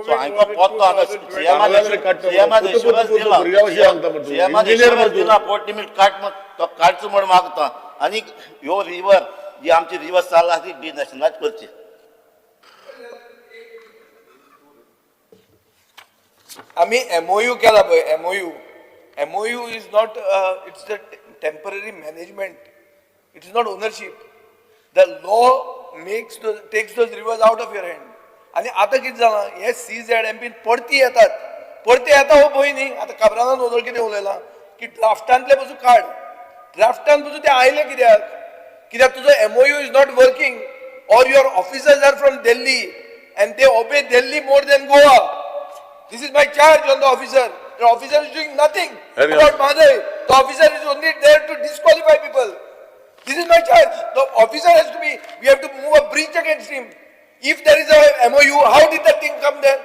सो हांकां पोत्तो आतां सीएमान एश्युरन्स दिला, सीएमान एश्युरन्स दिला पोर्ट लिमीट काड म्हण, तो काडचो म्हण मागता. आनी ह्यो रिवर जी आमची रिवर चालला ती डिनॅशनलायज करची. आमी एमओयू केला पळय, MOU. MOU is not, it's the temporary management, it is not ownership. The law makes takes those rivers out of your hand. आनी आतां कितें जालां, हे सी झॅड एम पीन परती येतात, परती येता हो पळय न्ही. आतां काब्रालान वदळ कितें उलयलां की ड्राफ्टांतले पसून काड, ड्राफ्टान पसून ते आयले कित्याक, कित्याक तुजो MOU is not working or your officers are from Delhi and they obey Delhi more than Goa. This is my charge on the officer. The officer is doing nothing Carry on. About Mhadei. The officer is only there to disqualify people. This is my charge. The officer has to be, we have to move a breach against him. If there is a MOU, how did that thing come there?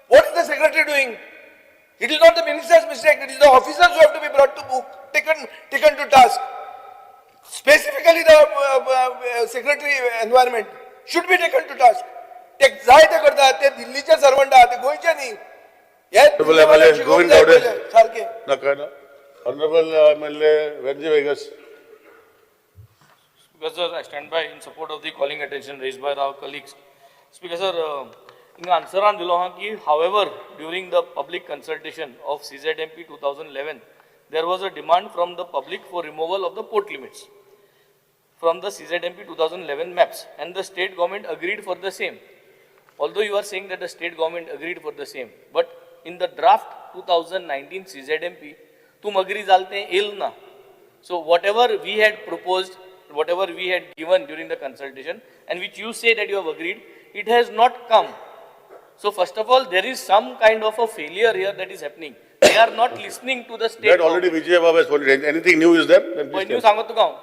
What is the secretary doing? It is not the minister's mistake, it is the officers who have to be brought to book, taken to task. Specifically, the secretary environment should be taken to task. ते जाय ते करता, ते दिल्लीचे servant आहा, ते गोंयचे न्ही. हे Honorable MLA शिकोवंक गोविंद जाय गावडे. पयलें, सारकें. नाका ना. Honorable MLA Venzy Viegas. Speaker sir, I stand by in support of the calling attention raised by our colleagues. Speaker sir, हिंगा आन्सरान दिलो आहा की however, during the public consultation of CZMP 2011, there was a demand from the public for removal of the port limits from the CZMP 2011 maps, and the state government agreed for the same. Although you are saying that the state government agreed for the same, but in the draft 2019 CZMP, तुम agree जाल तें येयल ना. So whatever we had proposed, whatever we had given during the consultation, and which you say that you have agreed, it has not come. So first of all, there is some kind of a failure here that is happening. They are not listening to the state. That already Vijay Baba has told. Anything new is there? Then please पयलीं tell. सांगत तुका हांव.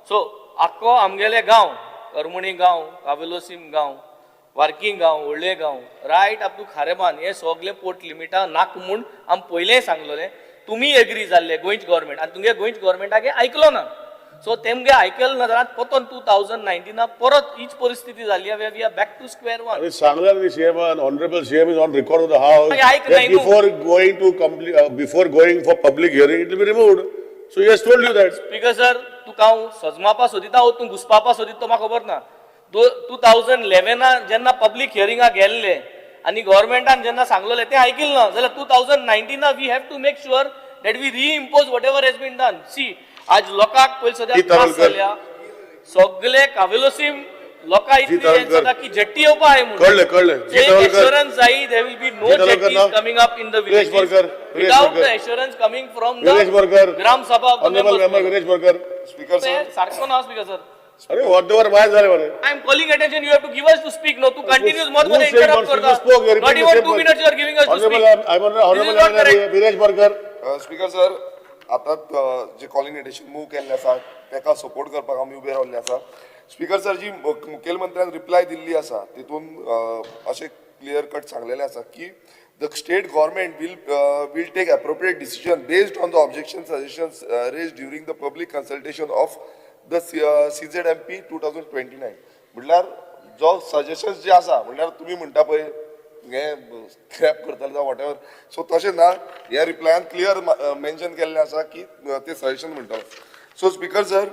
So आख्खो आमगेले गांव, करमणी गांव, कावेलोसीम गांव, वार्की गांव, व्हडले गांव, रायट अप टू खारेबान, हे सगळे पोर्ट लिमिटा नाक म्हूण आमी पयलें सांगलोलें. तुमी एग्री जाल्ले गोंयच गव्हर्मेंट आनी तुमगे गोंयच गव्हर्मेंटाक हें आयकलो ना. सो तेमगे आयकलें ना जाल्यार परतून 2019 परत हीच परिस्थिती जाली. We are back to square one. अरे सांगला न्ही CM, honorable CM is on record of the house. मागीर आयक that नाही न्हू. Before going to complete, before going for public hearing, it will be removed. So he has told you that. Speaker sir, तुका हांव सजमापा सोदिता वो तूं घुसपापा सोदिता तो म्हाका खबर ना. 2011 जेन्ना पब्लीक हियरिंगाक गेल्ले आनी गव्हर्मेंटान जेन्ना सांगलेलें तें आयकिलें ना जाल्यार 2019 we have to make sure that we reimpose whatever has been done. See, आज लोकांक पयलीं सद्या जी, त्रास तावलकर. जाल्या, सगळे कावेलोसीम लोकां जी, इतली तावलकर. जाता की जेट्टी येवपा आहे म्हणून. कळ्ळें कळ्ळें. जी एक तावलकर. एश्योरन्स जाय, there will be no ji, Tawalkar jetties now. Coming up in the Viresh villages Borkar, Viresh without the Borkar. Assurance coming from Viresh the Borkar. Gram Sabha of the Honorable member members. Viresh Borkar. Speaker sir, सारको ना speaker sir. अरे whatever Y झाले मरे. I am calling attention, you have to give us to speak. No, तू continues मत Who मध्ये said interrupt not करता. You spoke, you not repeat the even same 2 word. Minutes you are giving us to Honorable, speak. I'm honorable This is not MLA correct. Viresh Borkar. Speaker sir, आतां जे calling attention move केल्लें आसा ताका support करपाक आमी उबे रावल्ले आसा. Speaker sir, जी मुखेलमंत्र्यान reply दिल्ली आसा तितून अशें क्लियर कट सांगलेलें आसा की the state government will take appropriate decision based on the objection, suggestions raised during the public consultation of the CZMP 2029. म्हणल्यार जो सजेशन्स जे आसा, म्हणल्यार तुमी म्हणटा पळय हे स्क्रॅप करतले जावं what ever, सो तशें ना. ह्या रिप्लायान क्लियर मेन्शन केल्लें आसा की ते सजेशन म्हणटलो. सो स्पीकर सर,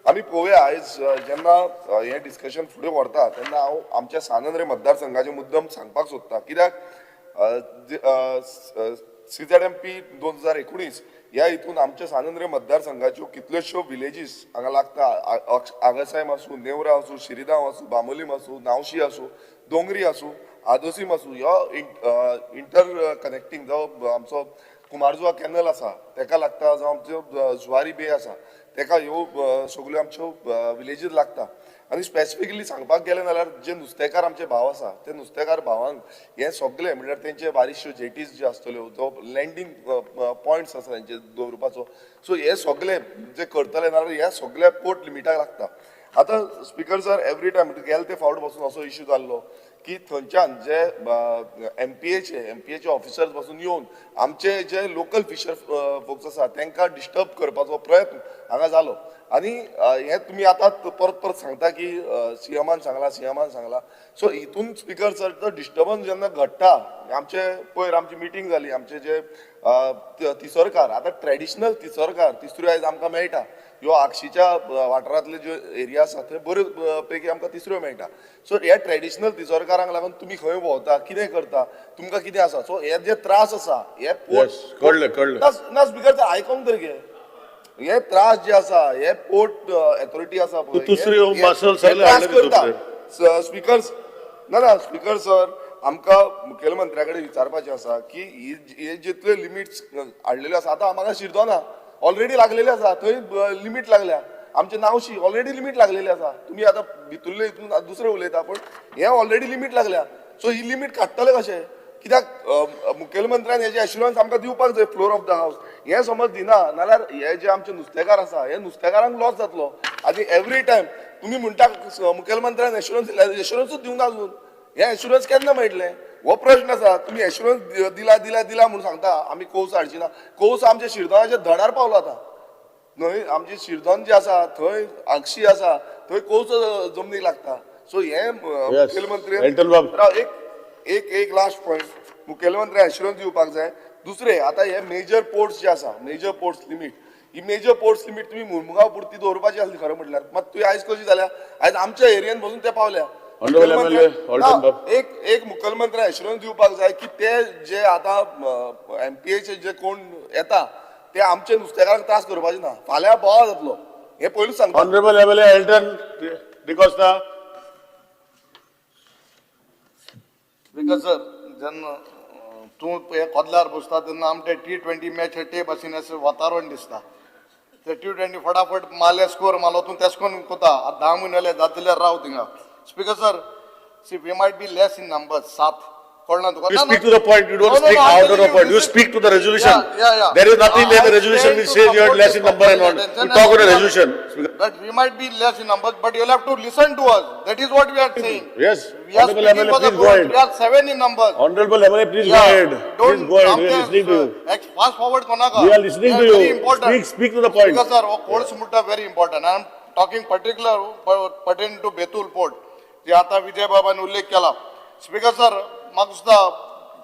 आमी पळोवया आयज जेन्ना हें डिस्कशन फुडें व्हरता तेन्ना हांव आमच्या सानंद मतदारसंघाचे मुद्दम सांगपाक सोदता, कित्याक CZMP 2019 ह्या हितून आमच्या सानंद्रे मतदारसंघाच्यो कितल्योश्यो विलेजीस हांगा लागता. आगासायम आसूं, नेवरा आसूं, शिरिदांव आसूं, बांबोलीम आसूं, नावशी आसूं, दोंगरी आसूं, आदोसीम आसूं, ह्यो इंटर कनेक्टींग जो आमचो कुमारजुवा कॅनल आसा तेका लागता, जावं आमच्यो जुवारी बे आसा तेका ह्यो सगल्यो आमच्यो विलेजीस लागता. आनी स्पेसिफिकली सांगपाक गेलें जाल्यार जे नुस्तेकार आमचे भाव आसा ते नुस्तेकार भावांक हे सगळे म्हणल्यार तेंचे बारीकश्यो जेटीज ज्यो आसतल्यो, जो लँडींग पॉयंट्स आसा तेंचे दवरपाचो, सो हे सगळे जे करतले जाल्यार ह्या सगळ्या पोर्ट लिमिटाक लागता. आतां स्पीकर सर, एवरी टायम गेले ते फावट पासून असो इश्यू जाल्लो की थंयच्यान जे एमपीएचे ऑफिसर्स पासून येवन आमचे जे लोकल फिशर फोक्स आसा तांकां डिस्टर्ब करपाचो प्रयत्न हांगा जालो. आनी हें तुमी आतां परत परत सांगता की सीएमान सांगला, सीएमान सांगला. सो हितून स्पीकर सर, तो डिस्टर्बन्स जेन्ना घडटा, आमचे पयर आमची मिटींग जाली, आमचे जे तिसरकार, आतां ट्रेडिशनल तिसरकार तिसऱ्यो आयज आमकां मेळटा. ह्यो आगशीच्या वाठारांतले ज्यो एरिया आसा थंय बऱ्यो पैकी आमकां तिसऱ्यो मेळटा. सो ह्या ट्रेडिशनल तिसरकारांक लागून तुमी खंय भोंवता, कितें करता, तुमकां कितें आसा, सो हे जे त्रास आसा हे पोर्ट Yes, कळ्ळें कळ्ळें. ना स्पीकर सर, आयकोंक तरी घे. हे त्रास जे आसा हे पोर्ट अथॉरिटी आसा पळय, दुसऱ्यो मासल हे सगळे त्रास हाडले करता. तितूंतले. स्पीकर ना ना स्पीकर सर, आमकां मुखेलमंत्र्या कडेन विचारपाचें आसा की हे जितले लिमिट्स हाडलेल्यो आसा, आतां म्हाका शिरदोना ऑलरेडी लागलेले आसा, थंय लिमीट लागल्या, आमचे नावशी ऑलरेडी लिमीट लागलेली आसा. तुमी आतां भितुल्ले हितून दुसरें उलयता, पूण हे ऑलरेडी लिमीट लागल्या. सो ही लिमीट काडटले कशे? कित्याक मुखेलमंत्र्यान हेजे एश्युरन्स आमकां दिवपाक जाय फ्लोर ऑफ the house. हें समज दिना नाल्यार हे जे आमचे नुस्तेकार आसा हे नुस्तेकारांक लॉस जातलो. आनी एवरी टायम तुमी म्हणटा मुखेलमंत्र्यान एश्युरन्स दिला, एश्युरन्सूच दिवंक ना अजून. हें एश्युरन्स केन्ना मेळटलें हो प्रश्न आसा. तुमी एश्युरन्स दिला दिला दिला म्हणून सांगता आमी कोस हाडची ना. कोस आमच्या शिरदोनाच्या धडार पावलो आतां न्हय. आमची शिरदोन जी आसा थंय आगशी आसा थंय कोस जमनीक लागता. सो हे मुखेलमंत्री एक एक एक लास्ट पॉयंट, मुखेलमंत्री एश्युरन्स दिवपाक जाय. दुसरें आतां हे मेजर पोर्ट्स जे आसा, मेजर पोर्ट्स लिमीट, ही मेजर पोर्ट्स लिमीट तुमी मुरमुगांव पुरती दवरपाची आसली खरें म्हटल्यार. मात तुवें आयज कशी जाल्या, आयज आमच्या एरियन बसून ते पावल्या. एक एक मुखेलमंत्री एश्युरन्स दिवपाक जाय की ते जे आतां एमपीएचे जे कोण येता ते आमचे नुस्तेकारांक त्रास करपाचे ना. फाल्यां बोवाळ जातलो हें पयलूच सांगता. Honourable MLA Elton D'Costa. Because sir जेन्ना तूं हे कोदल्यार बसता तेन्ना आमचे T20 match ते भाशेन अशें वातावरण दिसता. ते T20 फटाफट मारले स्कोर मारलो तूं तेश कोन्न कोता. आतां 10 म्हयने जाले जाता जाल्यार राव थिंगा. Speaker sir, see we might be less in numbers, 7 कळना तुका. You speak to the point. You don't speak out of the point. You speak to the resolution. Yeah. There is nothing in the resolution which says you are less in number and all. You talk on the resolution. But we might be less in numbers, but you'll have to listen to us. That is what we are saying. Yes. We are Honorable speaking MLA, for the please go ahead. We are 7 in numbers. Honorable MLA, please go ahead. Please go ahead. We are listening to you. Fast forward konaka. We are listening to you. Very important. Speak to the point. Because sir, course mutta very important. I am talking particular pertaining to Betul Port. जे आता विजय बाबान उल्लेख केला. Speaker sir, म्हाका दिसता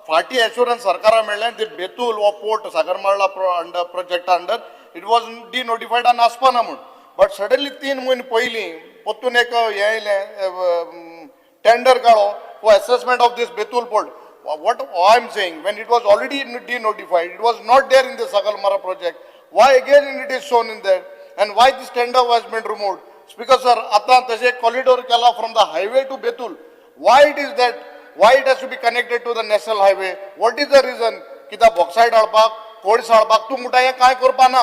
फाटी assurance सरकारा मेळ्ळें ते बेतूल हो port Sagarmala under project under it was denotified आनी आसपा ना म्हूण. बट सडनली 3 म्हयने पयलीं परतून एक हें येयलें टेंडर काडलो for assessment of this Betul port. What I am saying, when it was already denotified, it was not there in the Sagarmala project, why again it is shown in there and why this tender was been removed? Speaker sir, आतां तशें corridor केला from the highway to Betul. Why it is that? Why it has to be connected to the national highway? What is the reason? कित्याक bauxite हाडपाक, कोळसो हाडपाक तूं म्हणटा हें कांय करपा ना.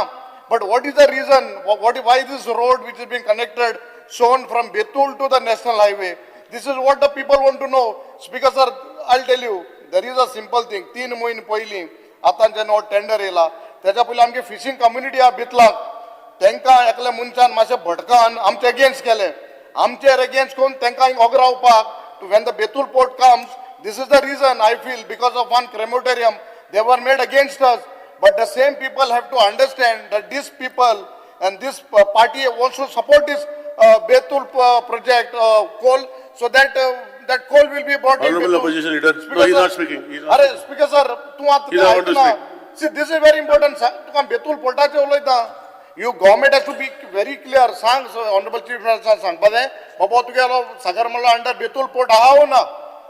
But what is the reason? Why this road which is being connected shown from Betul to the national highway? This is what the people want to know. Speaker sir, I tell you, there is a simple thing. 3 म्हयने पयलीं आतां जेन्ना हो tender येयला तेच्या पयलीं आमची fishing community आहा बेतलाक, तांकां एकल्या मनशान मातशें भटकान आमचे अगेन्स्ट केलें. आमचेर अगेन्स्ट करून तांकां ओगरावपाक. When the Betul port comes, this is the reason I feel, because of one crematorium, they were made against us. But the same people have to understand that these people and this party wants to support this Betul project coal, so that that coal will be brought in. Honorable Opposition Leader, no, he is not speaking. He is not Arey, Speaker sir, तूं He is not want to आतां See, this is very important. तुका बेतूल पोर्टाचेर उलयता. You government has to be very clear. सांग Honorable Chief Minister सांगपा जाय बाबा तुगेलो Sagarmala under Betul port आहा वो ना.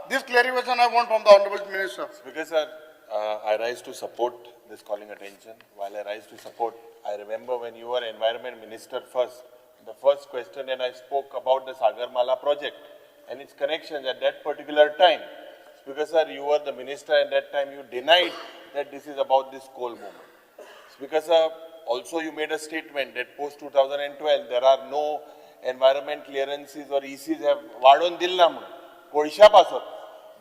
This clarification I want from the Honorable Minister. Speaker sir, I rise to support this calling attention. While I rise to support, I remember when you were Environment Minister first, the first question, and I spoke about the Sagarmala project and its connections at that particular time. Speaker sir, you were the minister at that time, you denied that this is about this coal movement. Speaker sir, also you made a statement that post 2012 there are no environment clearances or ECs have वाडोवन दिल ना म्हणून कोळशा पासत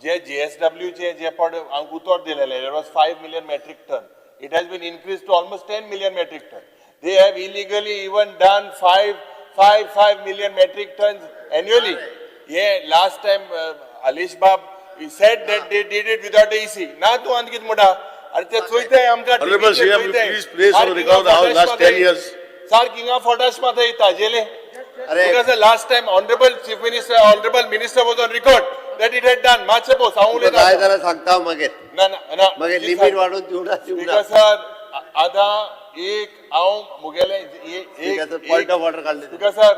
जे JSW चे जे पण आमकां उतर दिलेले, there was 5 million metric ton. It has been increased to almost 10 million metric ton. They have illegally even done 5 million metric tons annually. Yeah, last time Alish Bab, he said that they did it without the EC. ना तूं आनी कितें म्हणटा? अरे ते चोयताय आमकां. Honorable CM, you please place on the record the house last 10 years. सारकी हिंगा फोटाश मात ताजेले. Because the last time Honorable Chief Minister, Honorable Minister was on record that it had done. मातशें पळोव, हांव उलयतां. जाय जाल्यार सांगता मागीर. ना ना ना. मागीर लिमीट वाडोवन दिवना दिवना. Speaker sir, आतां एक हांव मुगेलें एक पॉयंट ऑफ ऑर्डर काडलें. स्पीकर सर,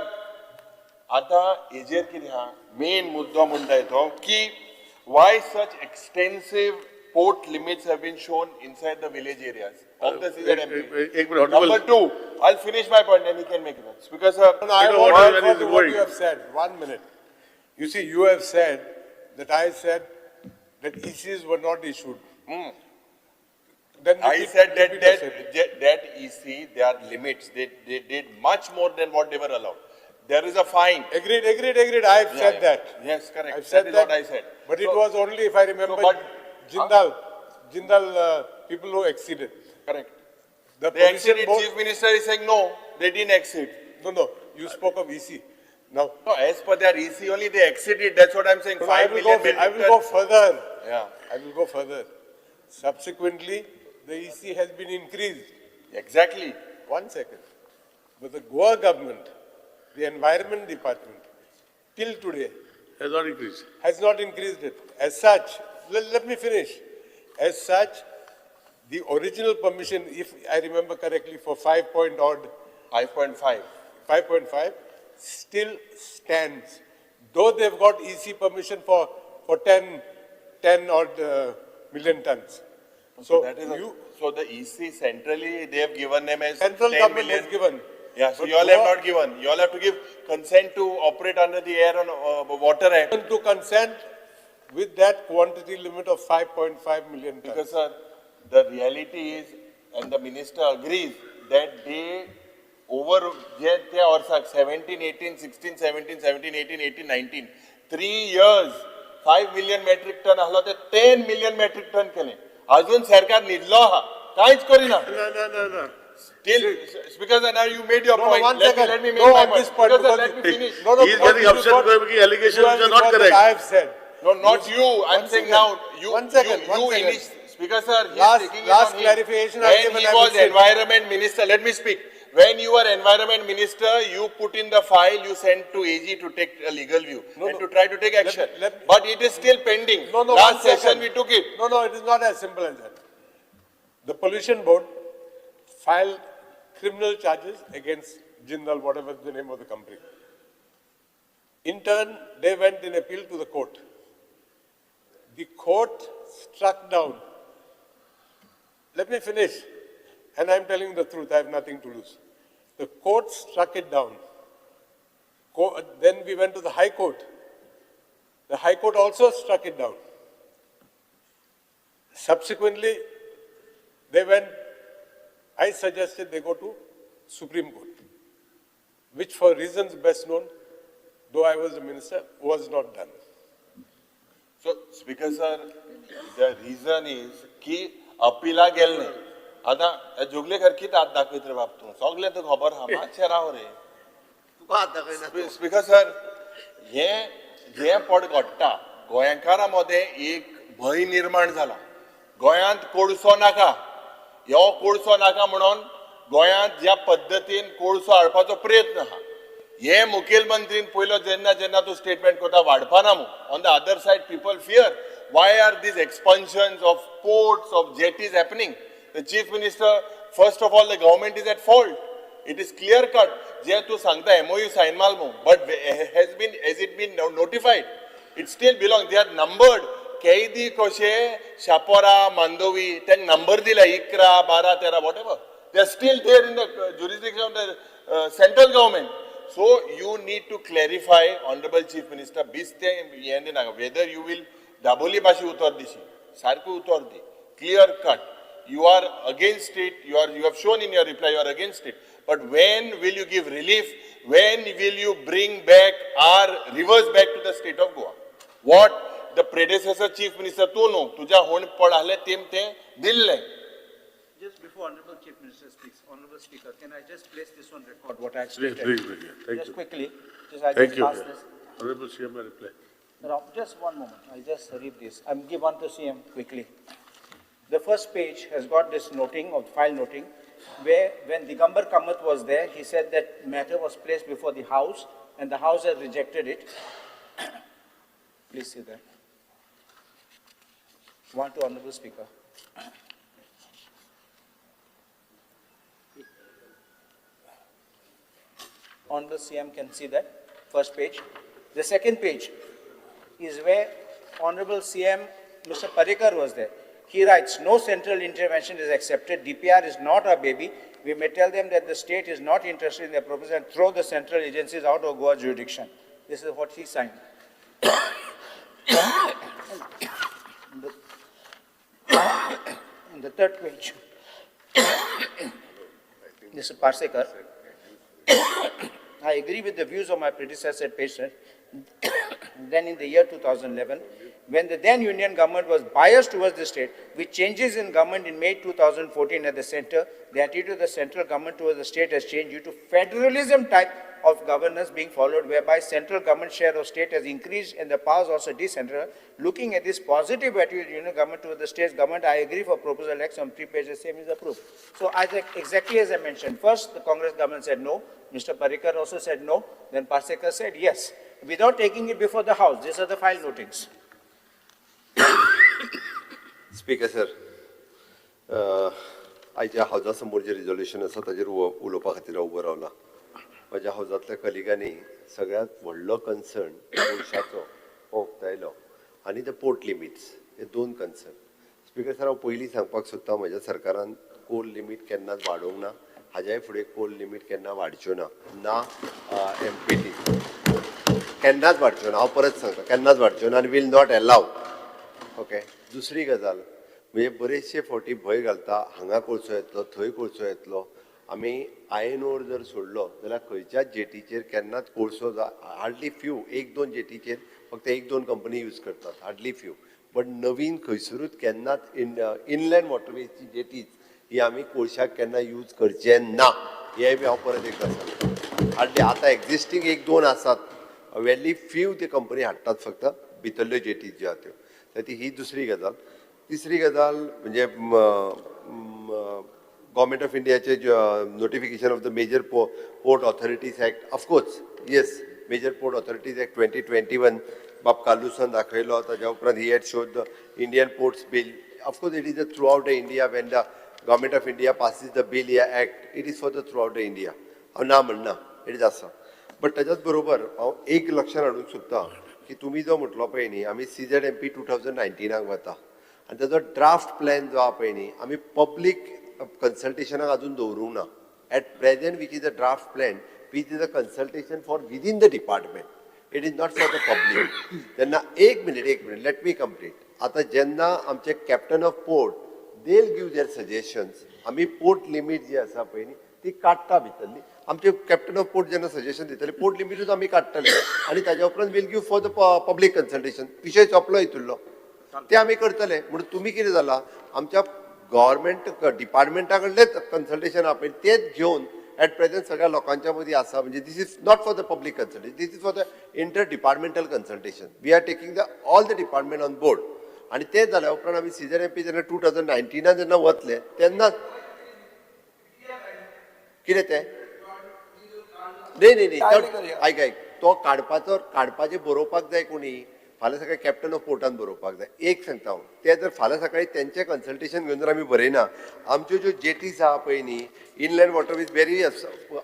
आतां हेजेर कितें आहा मेन मुद्दो म्हणटा तो की why such extensive port limits have been shown inside the village areas of the CZMP. एक minute, Honorable. Number 2, I'll finish my point and he can make it. Speaker sir, I Point of want order to when refer he's to what going. you have said. 1 minute. You see, you have said that I said that ECs were not issued. Then I said that repeat the statement. that EC, there are limits. They did much more than what they were allowed. There is a fine. Agreed. I have said that. Yes, correct. I've said that is what I said. But it So- was only, if I remember, but- Jindal people who exceeded. Correct. The They pollution exceeded, board, chief minister is saying no, they didn't exceed. no, you spoke of EC. Now, No, as per their EC only they exceeded, that's what I'm saying, no, I 5 will million go, I metric will go ton. further. Yeah. I will go further. Subsequently, the EC has been increased. Exactly. One second. But the Goa government, the environment department, till today, Has not increased. has not increased it. As such, let me finish. As such, the original permission, if I remember correctly, for 5 point odd, 5.5. 5.5, still stands. Though they've got EC permission for 10 odd million tons. So, That is a- you, so the EC centrally, they have given them as central 10 government million. has given. Yeah, so But you all have Goa- not given. You all have to give consent to operate under the Air and Water Act. To consent with that quantity limit of 5.5 million tons. Because sir, the reality is, and the minister agrees, that they over जे त्या वर्साक 17, 18, 16, 17, 17, 18, 18, 19, 3 years, 5 million metric ton आहलो ते 10 million metric ton केले. अजून सरकार न्हिदलो आहा, कांयच करिना. No. Still, because now you made your No, no, point. one Let me, second. let me make No, my on point. this point, Because, sir, because let me finish. No, no, He is because getting you upset got- because allegations you have which are not the correct. I have said. No, not you. I'm One saying second. now. You, One second, You, one you second. Speaker sir, he's Last- taking it last on him. clarification I've When given, he I will was say. environment minister, let me speak. When you were environment minister, you put in the file, you sent to AG to take a legal view No, and no. to try to take action. let me- But it is still pending. No, no, Last one second. session we took it. No, no, it is not as simple as that. The pollution board filed criminal charges against Jindal, whatever the name of the company. In turn, they went in appeal to the court. The court struck down. Let me finish. And I'm telling the truth, I have nothing to lose. The court struck it down. Then we went to the High Court. The High Court also struck it down. Subsequently, they went, I suggested they go to Supreme Court, which for reasons best known, though I was a minister, was not done. So, Speaker sir, the reason is की अपिला गेल न्ही. आतां जोगलेकर कितें हात दाखयत रे बाब तूं? सगळें तुका खबर आहा, मातशें राव रे. स्पीकर सर, हें जें पड घडटा गोंयकारां मदें एक भंय निर्माण जाला. गोंयांत कोळसो नाका, ह्यो कोळसो नाका म्हणून गोंयांत ज्या पद्दतीन कोळसो हाडपाचो प्रयत्न आहा, हे मुखेलमंत्रीन पयलो जेन्ना जेन्ना तूं स्टेटमेंट करता वाडपाना मू. On the other side people fear, why are these expansions of ports of jetties happening? The chief minister, first of all the government is at fault. It is clear cut. जे तूं सांगता MOU sign माल मू, but has it been notified? It still belong, they are numbered. कैदी कशे शापोरा मांडोवी तांकां number दिला 11, 12, 13 whatever. They are still there in the jurisdiction of the central government. So you need to clarify, honourable chief minister, बेस्तें हें दिनाका. Whether you will Dabolim भाशे उतर दिशी, सारकें उतर दी, clear cut. You are against it, you have shown in your reply you are against it. But when will you give relief? When will you bring back our rivers back to the state of Goa? What the predecessor chief minister तूं न्हू, तुज्या हुण पड आहले तेम तें दिल्लें. Just before Honorable Chief Minister speaks, Honorable Speaker, can I just place this on record, what I have stated? Please, please, thank Just you. quickly, just I Thank just you. pass this. Honorable CM, reply. Now, just one moment, I just read this. I'm give one to CM quickly. The first page has got this noting of file noting, where when Digambar Kamath was there, he said that matter was placed before the House and the House has rejected it. Please see that. One to Honorable Speaker. Honorable CM can see that, first page. The second page is where Honorable CM, Mr. Parrikar was there. He writes, no central intervention is accepted. DPR is not our baby. We may tell them that the state is not interested in their proposal and throw the central agencies out of Goa jurisdiction. This is what he signed. In the third page, this is Parsekar. I agree with the views of my predecessor patient. Then in the year 2011, when the then union government was biased towards the state. With changes in government in May 2014 at the center, the attitude of the central government towards the state has changed due to federalism type of governance being followed, whereby central government share of state has increased and the powers also decentralized. Looking at this positive attitude of union government towards the state government, I agree for proposal X on 3 pages, same is approved. So as I, exactly as I mentioned, first the Congress government said no, Mr. Parrikar also said no, then Parsekar said yes, without taking it before the House. These are the file notings. Speaker sir, आयच्या हावजा समोर जे resolution आसा ताजेर उलोवपा खातीर हांव उबो रावला. म्हज्या हावजांतल्या कलिगांनी सगळ्यांत व्हडलो कन्सर्न कोळशाचो हो उक्तायलो आनी the port limits हे दोन कन्सर्न. स्पीकर सर, हांव पयलीं सांगपाक सोदता, म्हज्या सरकारान कोल लिमीट केन्नाच वाडोवंक ना, हाज्याय फुडें कोल लिमीट केन्ना वाडच्यो ना, ना एमपीटी केन्नाच वाडच्यो ना. हांव परत सांगता, केन्नाच वाडच्यो ना आनी will not allow. Okay, दुसरी गजाल म्हणजे बरेचशे फावटी भंय घालता, हांगा कोळसो येतलो, थंय कोळसो येतलो. आमी आयन ओर जर सोडलो जाल्यार खंयच्याच जेटीचेर केन्नाच कोळसो हार्डली फ्यू, एक दोन जेटीचेर फक्त एक दोन कंपनी यूज करतात, हार्डली फ्यू. बट नवीन खंयसरूच केन्नाच इनलँड वॉटरवेजची जेटीज ही आमी कोळशाक केन्ना यूज करचे ना, हें बी हांव परत एकदां सांगता. हार्डली आतां एक्झिस्टींग एक दोन आसात, वेली फ्यू ते कंपनी हाडटात फक्त भितरल्यो जेटीज ज्यो आहा त्यो. तर ती ही दुसरी गजाल. तिसरी गजाल म्हणजे गव्हर्मेंट ऑफ इंडियाचे notification of the major port authorities act, of course yes, major port authorities act 2021 बाब कार्लुसान दाखयलो. ताज्या उपरांत he had showed the Indian ports bill. Of course it is a throughout the India, when the government of India passes the bill या act, it is for the throughout the India. हांव ना म्हणना, it is आसा. But ताज्याच बरोबर हांव एक लक्षात हाडूंक सोदता की तुमी जो म्हटलो पळय न्ही, आमी CZMP 2019 वता आनी ताजो ड्राफ्ट प्लॅन जो आहा पळय न्ही, आमी पब्लीक कन्सल्टेशनाक अजून दवरूंक ना. At present which is a draft plan, which is a consultation for within the department, it is not for the public. तेन्ना एक मिनिट, एक मिनिट, let me complete. आतां जेन्ना आमचे captain of port, they'll give their suggestions, आमी port limit जी आसा पळय न्ही ती काडटा भितरली. आमचे कॅप्टन ऑफ पोर्ट जेन्ना सजेशन दितले, पोर्ट लिमिटूच आमी काडटले आनी ताज्या उपरांत we'll give for the public consultation. विशय सोंपलो हितूंतलो, ते आमी करतले. म्हणून तुमी कितें जालां, आमच्या गव्हर्मेंट डिपार्टमेंटा कडलेच कन्सल्टेशन आहा पळय तेच घेवन एट प्रेझेंट सगळ्या लोकांच्या मदीं आसा. म्हणजे this is not for the public consultation, this is for the inter departmental consultation. We are taking the all the department on board. आनी ते जाल्या उपरांत आमी CZMP जेन्ना 2019 जेन्ना वतले तेन्ना कितें तें न्ही न्ही न्ही, आयक आयक, तो काडपाचो, काडपाचें बरोवपाक जाय कोणी, फाल्यां सकाळी कॅप्टन ऑफ पोर्टान बरोवपाक जाय. एक सांगता हांव, ते जर फाल्यां सकाळी तेंचें कन्सल्टेशन घेवन जर आमी बरयना, आमच्यो ज्यो जेटीज आहा पळय न्ही, inland waterways very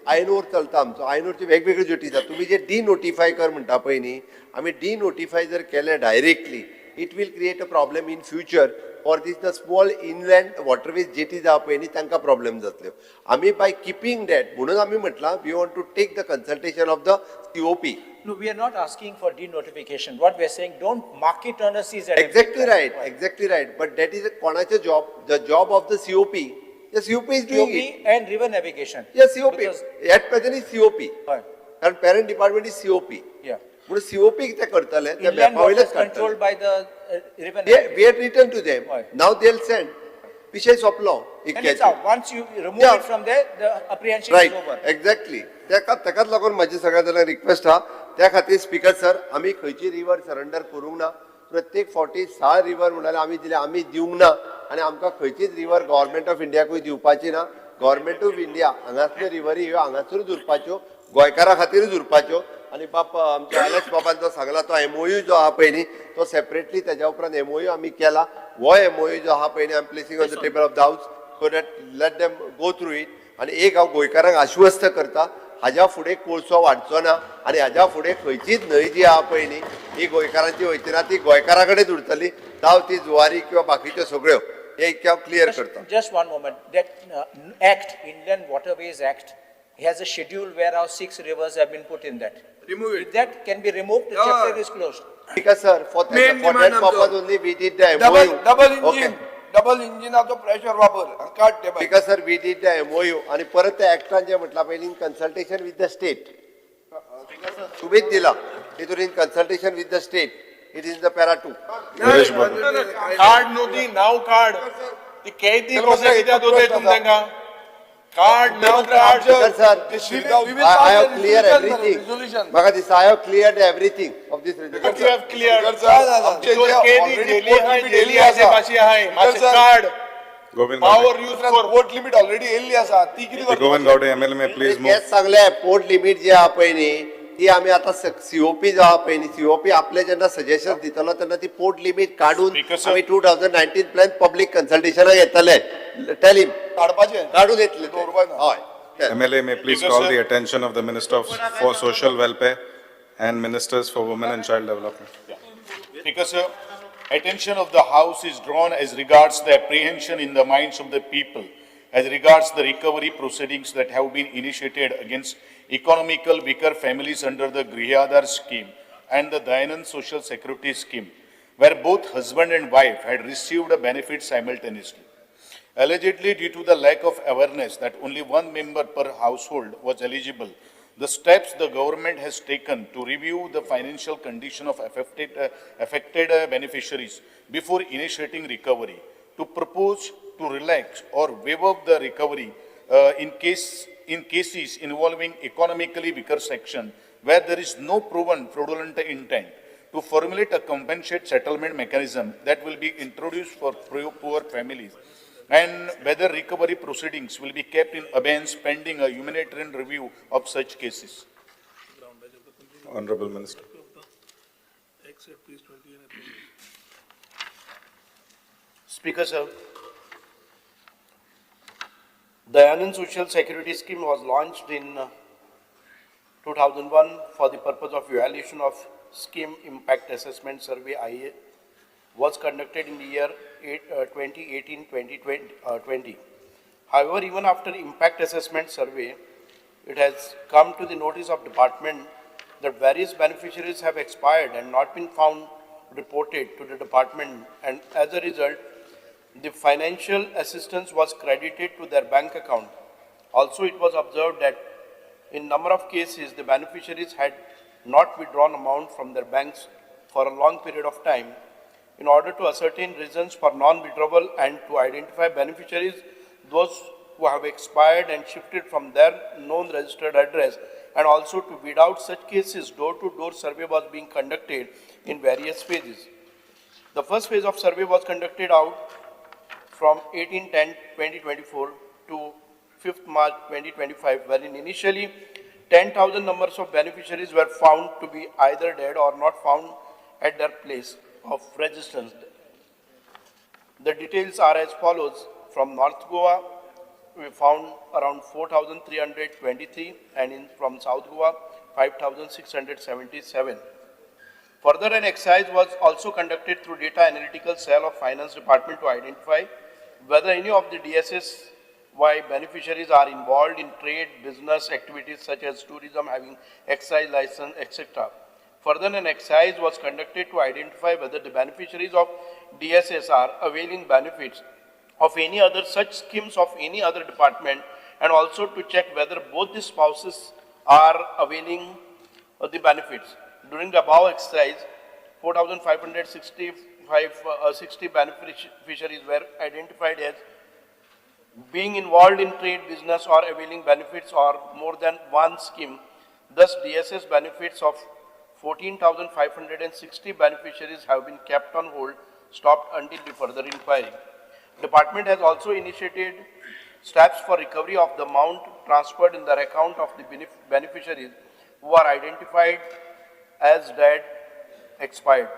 iron ore चलता आमचो, आयन ओरच्यो वेगवेगळ्यो जेटीज आहा. तुमी जे डी नोटिफाय कर म्हणटा पळय न्ही, आमी डी नोटिफाय जर केलें directly, it will create a problem in future for this the small inland waterways jetties आहा पळय न्ही, तांकां प्रॉब्लेम जातल्यो. आमी बाय किपींग that म्हणून आमी म्हटलां we want to take the consultation of the COP. No, we are not asking for denotification. What we are saying, don't mark it on a CZMP. Exactly right, exactly right. But that is कोणाचें job, the job of the COP. The COP is doing COP it. and river navigation. Yes, COP. Because, At present is COP. हय. कारण parent department is COP. Yeah. म्हणून COP कितें करतले ते Inland मॅपा waters वयलेच काडटले. controlled by the river We navigation. had written to them. हय. Now they'll send. विशय सोंपलो. And it's out. Once you remove Yeah. it from there, the apprehension is right, over. Exactly. ताकाच लागून म्हाजी सगळ्या जाणांक request आहा. त्या खातीर स्पीकर सर, आमी खंयची रिवर सरेंडर करूंक ना. प्रत्येक फावटी साळ रिवर म्हणाले आमी दिले, आमी दिवंक ना आनी आमकां खंयचीच रिवर गव्हर्मेंट ऑफ इंडियाकूय दिवपाची ना. गव्हर्मेंट ऑफ इंडिया हांगासल्यो रिवरी ह्यो हांगासरूच उरपाच्यो, गोंयकारां खातीरूच उरपाच्यो. आनी बाप आमच्या एलेक्स बाबान जो सांगला तो एमओयू जो आहा पळय न्ही, तो सेपरेटली तेज्या उपरांत एमओयू आमी केला. हो एमओयू जो आहा पळय न्ही, I am placing on the table of the house so that let them go through it. आनी एक हांव गोंयकारांक आश्वस्त करता, हाज्या फुडें कोळसो वाडचो ना आनी हाज्या फुडें खंयचीच न्हंय जी आहा पळय न्ही ही गोंयकारांची वयची ना, ती गोंयकारां कडेन उरतली, जावं ती जुवारी किंवा बाकीच्यो सगळ्यो. हे इतकें हांव क्लियर करता. Just one moment. That Act, Inland Waterways Act, has a schedule where our 6 rivers have been put in that. Remove it. If that can be removed, the Yeah. chapter is closed. Because sir, for Main that demand purpose आमचो. only we did the double MOU. Double Okay. Engine, double इंजिनाचो pressure वापर आनी काड ते भायर. Because sir, we did the MOU आणि परत त्या ऍक्टान जे म्हटला पयलीं in consultation with the state. तुमीच दिला तितून in consultation with the state It is in the para 2. Card न्हू ती नाव कार्ड ती कैदी कशें कित्याक दवरताय तुमी तांकां card now card Speaker sir, I have cleared everything. म्हाका दिसता I have cleared everything of this resolution. You have cleared. कैदी जेली आहाय जेली आहा भाशी आहाय मातशें card Govind power Gaude. Use कर पोर्ट लिमीट ऑलरेडी येयल्ली आसा ती कितें Govind Gaude, MLA may please move. तेच सांगले पोर्ट लिमीट जे आहा पळय न्ही ती आमी आतां सीओपी जो आहा पळय न्ही सीओपी आपले जेन्ना सजेशन दितलो तेन्ना ती पोर्ट लिमीट काडून Speaker sir. आमी 2019 प्लॅन पब्लीक कन्सल्टेशनाक येतले. टेल हिम काडपाचें काडून येतले ते. दवरपाक ना. हय. MLA may please Speaker call sir. the attention of the Minister for Social Welfare and Ministers for Women and Child Development. Speaker sir, attention of the House is drawn as regards the apprehension in the minds of the people as regards the recovery proceedings that have been initiated against economical weaker families under the Griha Aadhar scheme and the Dayanand Social Security scheme, where both husband and wife had received a benefit simultaneously. Allegedly, due to the lack of awareness that only one member per household was eligible, the steps the government has taken to review the financial condition of affected beneficiaries before initiating recovery, to propose to relax or waive up the recovery in cases involving economically weaker section where there is no proven fraudulent intent, to formulate a compensate settlement mechanism that will be introduced for poor families, and whether recovery proceedings will be kept in abeyance pending a humanitarian review of such cases. Honorable Minister. Speaker sir, Dayanand Social Security Scheme was launched in 2001 for the purpose of evaluation of Scheme Impact Assessment Survey IA was conducted in the year 2018-2020. However, even after impact assessment survey, it has come to the notice of department that various beneficiaries have expired and not been found reported to the department, and as a result, the financial assistance was credited to their bank account. Also, it was observed that in number of cases, the beneficiaries had not withdrawn amount from their banks for a long period of time. In order to ascertain reasons for non-withdrawal and to identify beneficiaries, those who have expired and shifted from their known registered address, and also to weed out such cases, door-to-door survey was being conducted in various phases. The first phase of survey was conducted out from 18/10/2024 to 5th March 2025, wherein initially 10,000 numbers of beneficiaries were found to be either dead or not found at their place of residence. The details are as follows. From North Goa, we found around 4,323, and from South Goa, 5,677. Further, an exercise was also conducted through data analytical cell of Finance Department to identify whether any of the DSSY beneficiaries are involved in trade, business activities such as tourism, having excise license, etc. Further, an exercise was conducted to identify whether the beneficiaries of DSS are availing benefits of any other such schemes of any other department, and also to check whether both the spouses are availing the benefits. During the above exercise, 4,565 beneficiaries were identified as being involved in trade, business, or availing benefits or more than one scheme. Thus, DSS benefits of 14,560 beneficiaries have been kept on hold, stopped until the further inquiry. Department has also initiated steps for recovery of the amount transferred in the account of the beneficiaries who are identified as dead, expired.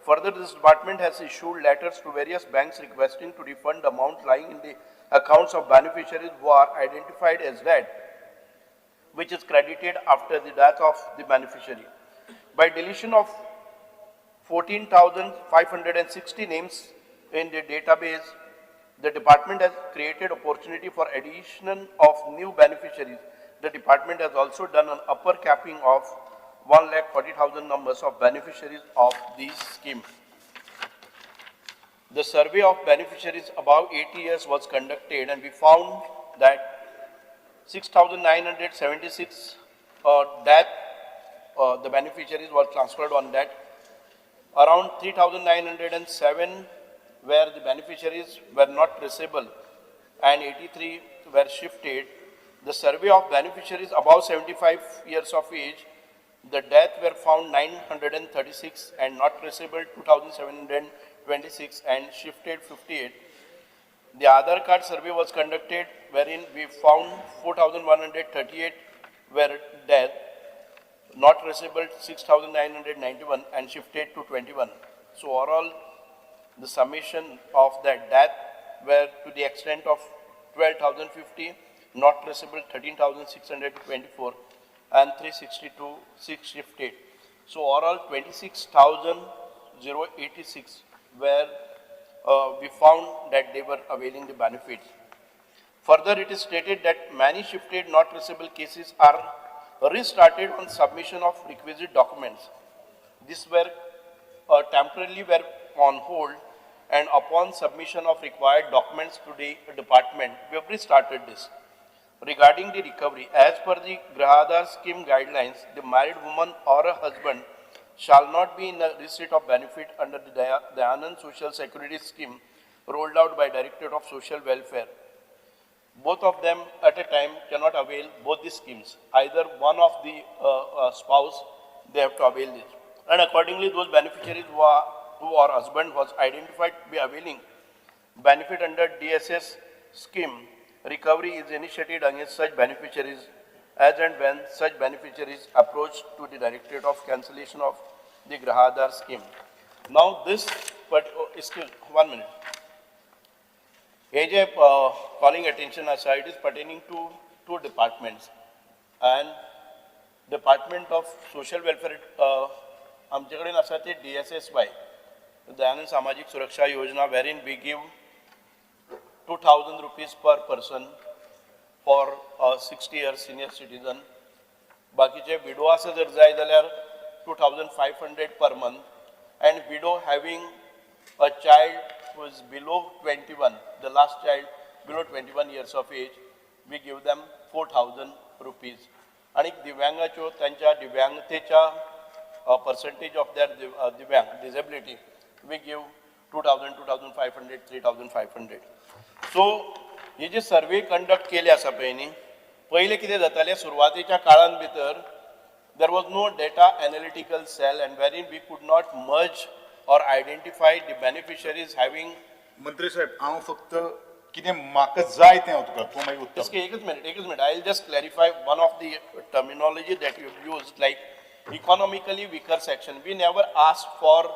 Further, this department has issued letters to various banks requesting to refund the amount lying in the accounts of beneficiaries who are identified as dead, which is credited after the death of the beneficiary. By deletion of 14,560 names in the database, the department has created opportunity for addition of new beneficiaries. The department has also done an upper capping of 1,40,000 numbers of beneficiaries of this scheme. The survey of beneficiaries above 80 years was conducted, and we found that 6,976 the beneficiaries were transferred on that Around 3,907 where the beneficiaries were not traceable and 83 were shifted. The survey of beneficiaries above 75 years of age, the death were found 936 and not traceable 2,726 and shifted 58. The Aadhaar card survey was conducted wherein we found 4,138 were dead, not traceable 6,991 and shifted to 21. So overall, the summation of that death were to the extent of 12,050, not traceable 13,624 and 362, 6 shifted. So overall 26,086 were we found that they were availing the benefits. Further, it is stated that many shifted not traceable cases are restarted on submission of requisite documents. These were temporarily were on hold, and upon submission of required documents to the department, we have restarted this. Regarding the recovery, as per the Grah Aadhar scheme guidelines, the married woman or a husband shall not be in a receipt of benefit under the Dayanand Social Security Scheme rolled out by Directorate of Social Welfare. Both of them at a time cannot avail both the schemes. Either one of the spouse, they have to avail this. And accordingly, those beneficiaries who or husband was identified to be availing benefit under DSS scheme, recovery is initiated against such beneficiaries as and when such beneficiaries approach to the Directorate of Cancellation of the Grah Aadhar scheme. Now this, but oh, excuse, 1 minute. Hey J calling attention aside is pertaining to two departments, and Department of Social Welfare आमचे कडेन आसा ती DSSY, Dayanand Samajik Suraksha Yojana, wherein we give 2,000 rupees per person for a 60 year senior citizen. बाकीचे विडो आसा जर जाय जाल्यार 2,500 per month, and widow having a child who is below 21, the last child below 21 years of age, we give them 4,000 rupees. आणि दिव्यांगाच्यो तांच्या दिव्यांगतेच्या percentage of their divyang disability, we give 2,000, 2,500, 3,500. So ही जी survey conduct केली आसा पळय न्ही, पयलें कितें जातालें, सुरवातेच्या काळान भितर there was no data analytical cell and wherein we could not merge or identify the beneficiaries having. मंत्री साहेब, हांव फक्त कितें म्हाका जाय तें हांव तुका, तूं मागीर उत्तर. एकच मिनिट, एकच minute. I will just clarify one of the terminology that you used, like economically weaker section. We never asked for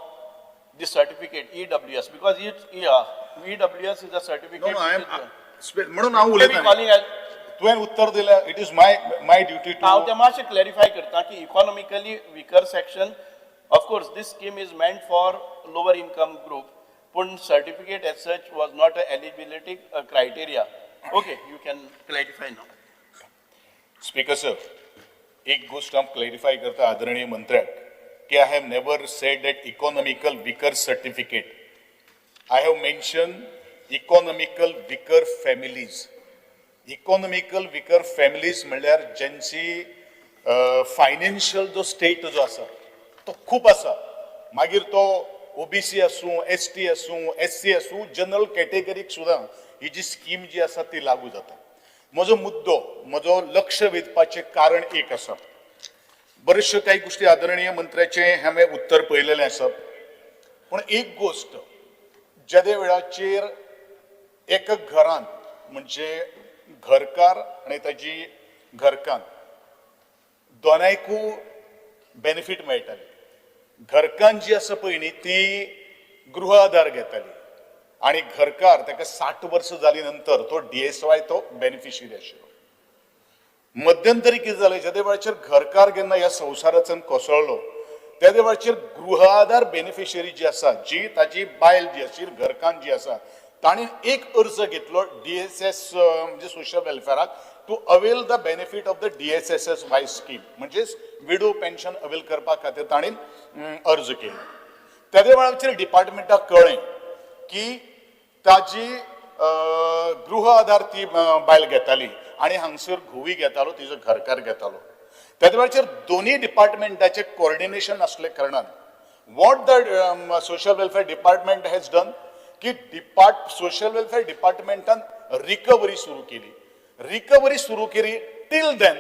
the certificate EWS because it's, yeah, EWS is a certificate. No, no, I am, which is, म्हणून हांव उलयतां. Calling as, तुवें उत्तर दिलें, it is my my duty to. हांव तें मातशें clarify करता की economically weaker section, of course this scheme is meant for lower income group, पूण certificate as such was not a eligibility criteria. Okay, you can clarify now. Speaker sir, एक गोष्ट हांव clarify करता आदरणीय मंत्र्याक की I have never said that economical weaker certificate. I have mention economical weaker families. Economical weaker families म्हणल्यार ज्यांची financial जो स्टेट जो आसा तो खूब आसा, मागीर तो ओबीसी आसूं, एसटी आसूं, एससी आसूं, जनरल कॅटेगरीक सुद्दां ही जी स्कीम जी आसा ती लागू जाता. म्हजो मुद्दो, म्हजो लक्ष वेधपाचें कारण एक आसा. बऱ्योचश्यो काही गोष्टी आदरणीय मंत्र्याचें हांवें उत्तर पळयलेलें आसा, पूण एक गोश्ट जेदे वेळाचेर एका घरान म्हणजे घरकार आनी ताजी घरकान्न दोनायकूय बेनिफीट मेळटाले. घरकान्न जी आसा पळय न्ही ती गृह आधार घेताली आनी घरकार ताका 60 वर्सां जाली नंतर तो डीएसवाय तो बेनिफिशरी आशिल्लो. मध्यंतरी कितें जालें, जेदे वेळाचेर घरकार जेन्ना ह्या संवसाराच्यान कोसळ्ळो तेदे वेळाचेर गृह आधार बेनिफिशरी जी आसा, जी ताजी बायल जी आशिल्ली, घरकान्न जी आसा, ताणें एक अर्ज घेतलो डीएसएस म्हणजे social वेलफेराक to avail the benefit of the DSSSY scheme, म्हणजेच विडो पेन्शन अवेल करपा खातीर ताणें अर्ज केलो. तेदे वेळाचेर डिपार्टमेंटाक कळ्ळें की ताजी गृह आधार ती बायल घेताली आनी हांगसर घोवी घेतालो, तिजो घरकार घेतालो. तेदे वेळाचेर दोनूय डिपार्टमेंटाचें कोऑर्डिनेशन आसले कारणान What the social welfare department has done की सोशल वेलफेअर डिपार्टमेंटान रिकवरी सुरू केली. रिकवरी सुरू केली टील then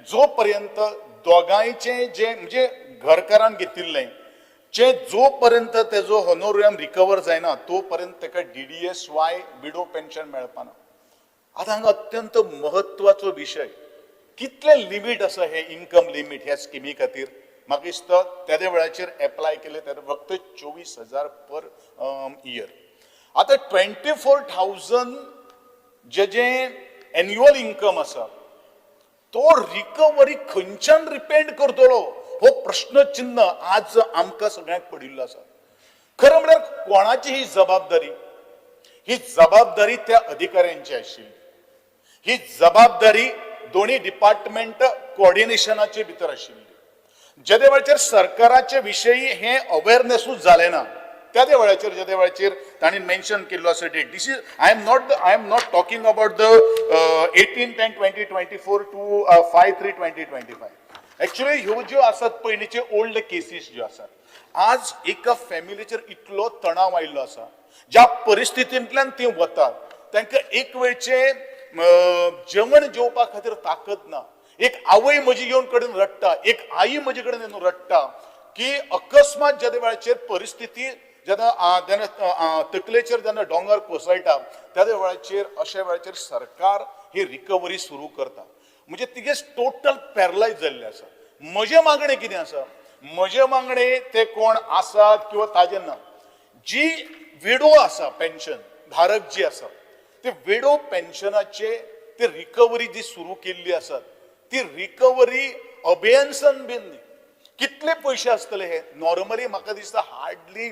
जो पर्यंत दोगांयचे जे म्हणजे घरकारान घेतिल्लें जे जो पर्यंत तेजो होनोरियम रिकवर जायना तो पर्यंत ताका DDSY widow pension मेळपाना. आतां हांगा अत्यंत म्हत्वाचो विशय, कितलें लिमीट आसा हे इन्कम लिमीट ह्या स्किमी खातीर? म्हाका दिसता तेद्या वेळाचेर एप्लाय केले तेन्ना फक्त 24,000 पर इयर. आतां 24,000 जे जे एन्युअल इन्कम आसा तो रिकवरी खंयच्यान रिपेंड करतलो हो प्रश्नचिन्ह आज आमकां सगळ्यांक पडिल्लो आसा. खरें म्हळ्यार कोणाची ही जबाबदारी? ही जबाबदारी त्या अधिकाऱ्यांची आशिल्ली. ही जबाबदारी दोन्ही डिपार्टमेंट कोऑर्डिनेशनाचे भितर आशिल्ली. जेदे वेळाचेर सरकाराचे विशयी हे अवेरनेसूच जालें ना त्या वेळाचेर जेदे वेळाचेर तांणी मेन्शन केल्लो आसा date. This is I am not talking about the 18/10/2024 to 5/3/2025. Actually ह्यो ज्यो आसात पयलींचे ओल्ड केसीस ज्यो आसात, आज एका फॅमिलीचेर इतलो तणाव आयिल्लो आसा, ज्या परिस्थितींतल्यान ती वतात तांकां एक वेळचे जेवण जेवपा खातीर ताकद ना. एक आवय म्हजी येवन कडेन रडटा, एक आई म्हजे कडेन येवन रडटा की अकस्मात जेन्ना वेळाचेर परिस्थिती जेन्ना जेन्ना तकलेचेर जेन्ना दोंगर कोसळटा त्या वेळाचेर अशा वेळाचेर सरकार ही रिकवरी सुरू करता. म्हणजे तिगे टोटल पॅरलायज जाल्लें आसा. म्हजें मागणें कितें आसा? म्हजें मागणें ते कोण आसात किंवा ताजें ना, जी विडो आसा पेन्शन धारक जी आसा ते विडो पेन्शनाचे ते रिकवरी जी सुरू केल्ली आसा ती रिकवरी अबेयन्सन बीन न्ही. कितले पयशे आसतले हे? नॉर्मली म्हाका दिसता hardly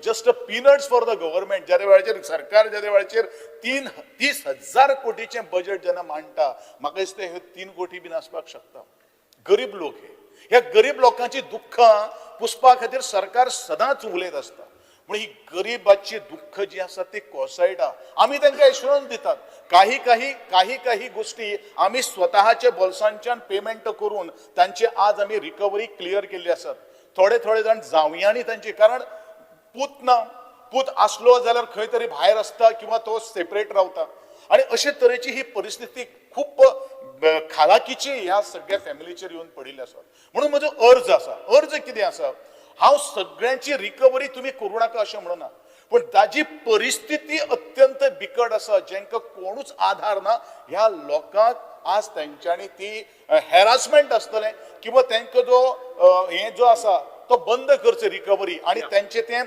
just a peanuts for the government. ज्या वेळाचेर सरकार ज्या वेळाचेर 30,000 कोटीचें बजेट जेन्ना मांडटा म्हाका दिसता हे 3 कोटी बीन आसपाक शकता. गरीब लोक हे, ह्या गरीब लोकांची दुख्खां पुसपा खातीर सरकार सदांच उलयत आसता. पूण ही गरिबाची दुख्ख जी आसा ती कोसळटा. आमी तांकां एश्युरन्स दितात, काही काही काही काही गोष्टी आमी स्वतःच्या बोल्सांच्यान पेमेंट करून तांचे आज आमी रिकवरी क्लियर केल्ली आसात. थोडे थोडे जाण जावयांनी तांचे, कारण पूत ना, पूत आसलो जाल्यार खंय तरी भायर आसता किंवा तो सेपरेट रावता आनी अशे तरेची ही परिस्थिती खूब खालाकीची ह्या सगळ्या फॅमिलीचेर येवन पडिल्ली आसा. म्हणून म्हजो अर्ज आसा, अर्ज कितें आसा, हांव सगळ्यांची रिकवरी तुमी करूं नाका अशें म्हणना, पूण ताजी परिस्थिती अत्यंत बिकट आसा, जेंकां कोणूच आधार ना ह्या लोकांक आज तेंच्यांनी ती हॅरासमेंट आसतलें किंवा तेंकां जो हें जो आसा तो बंद करचो रिकवरी आनी तेंचें तें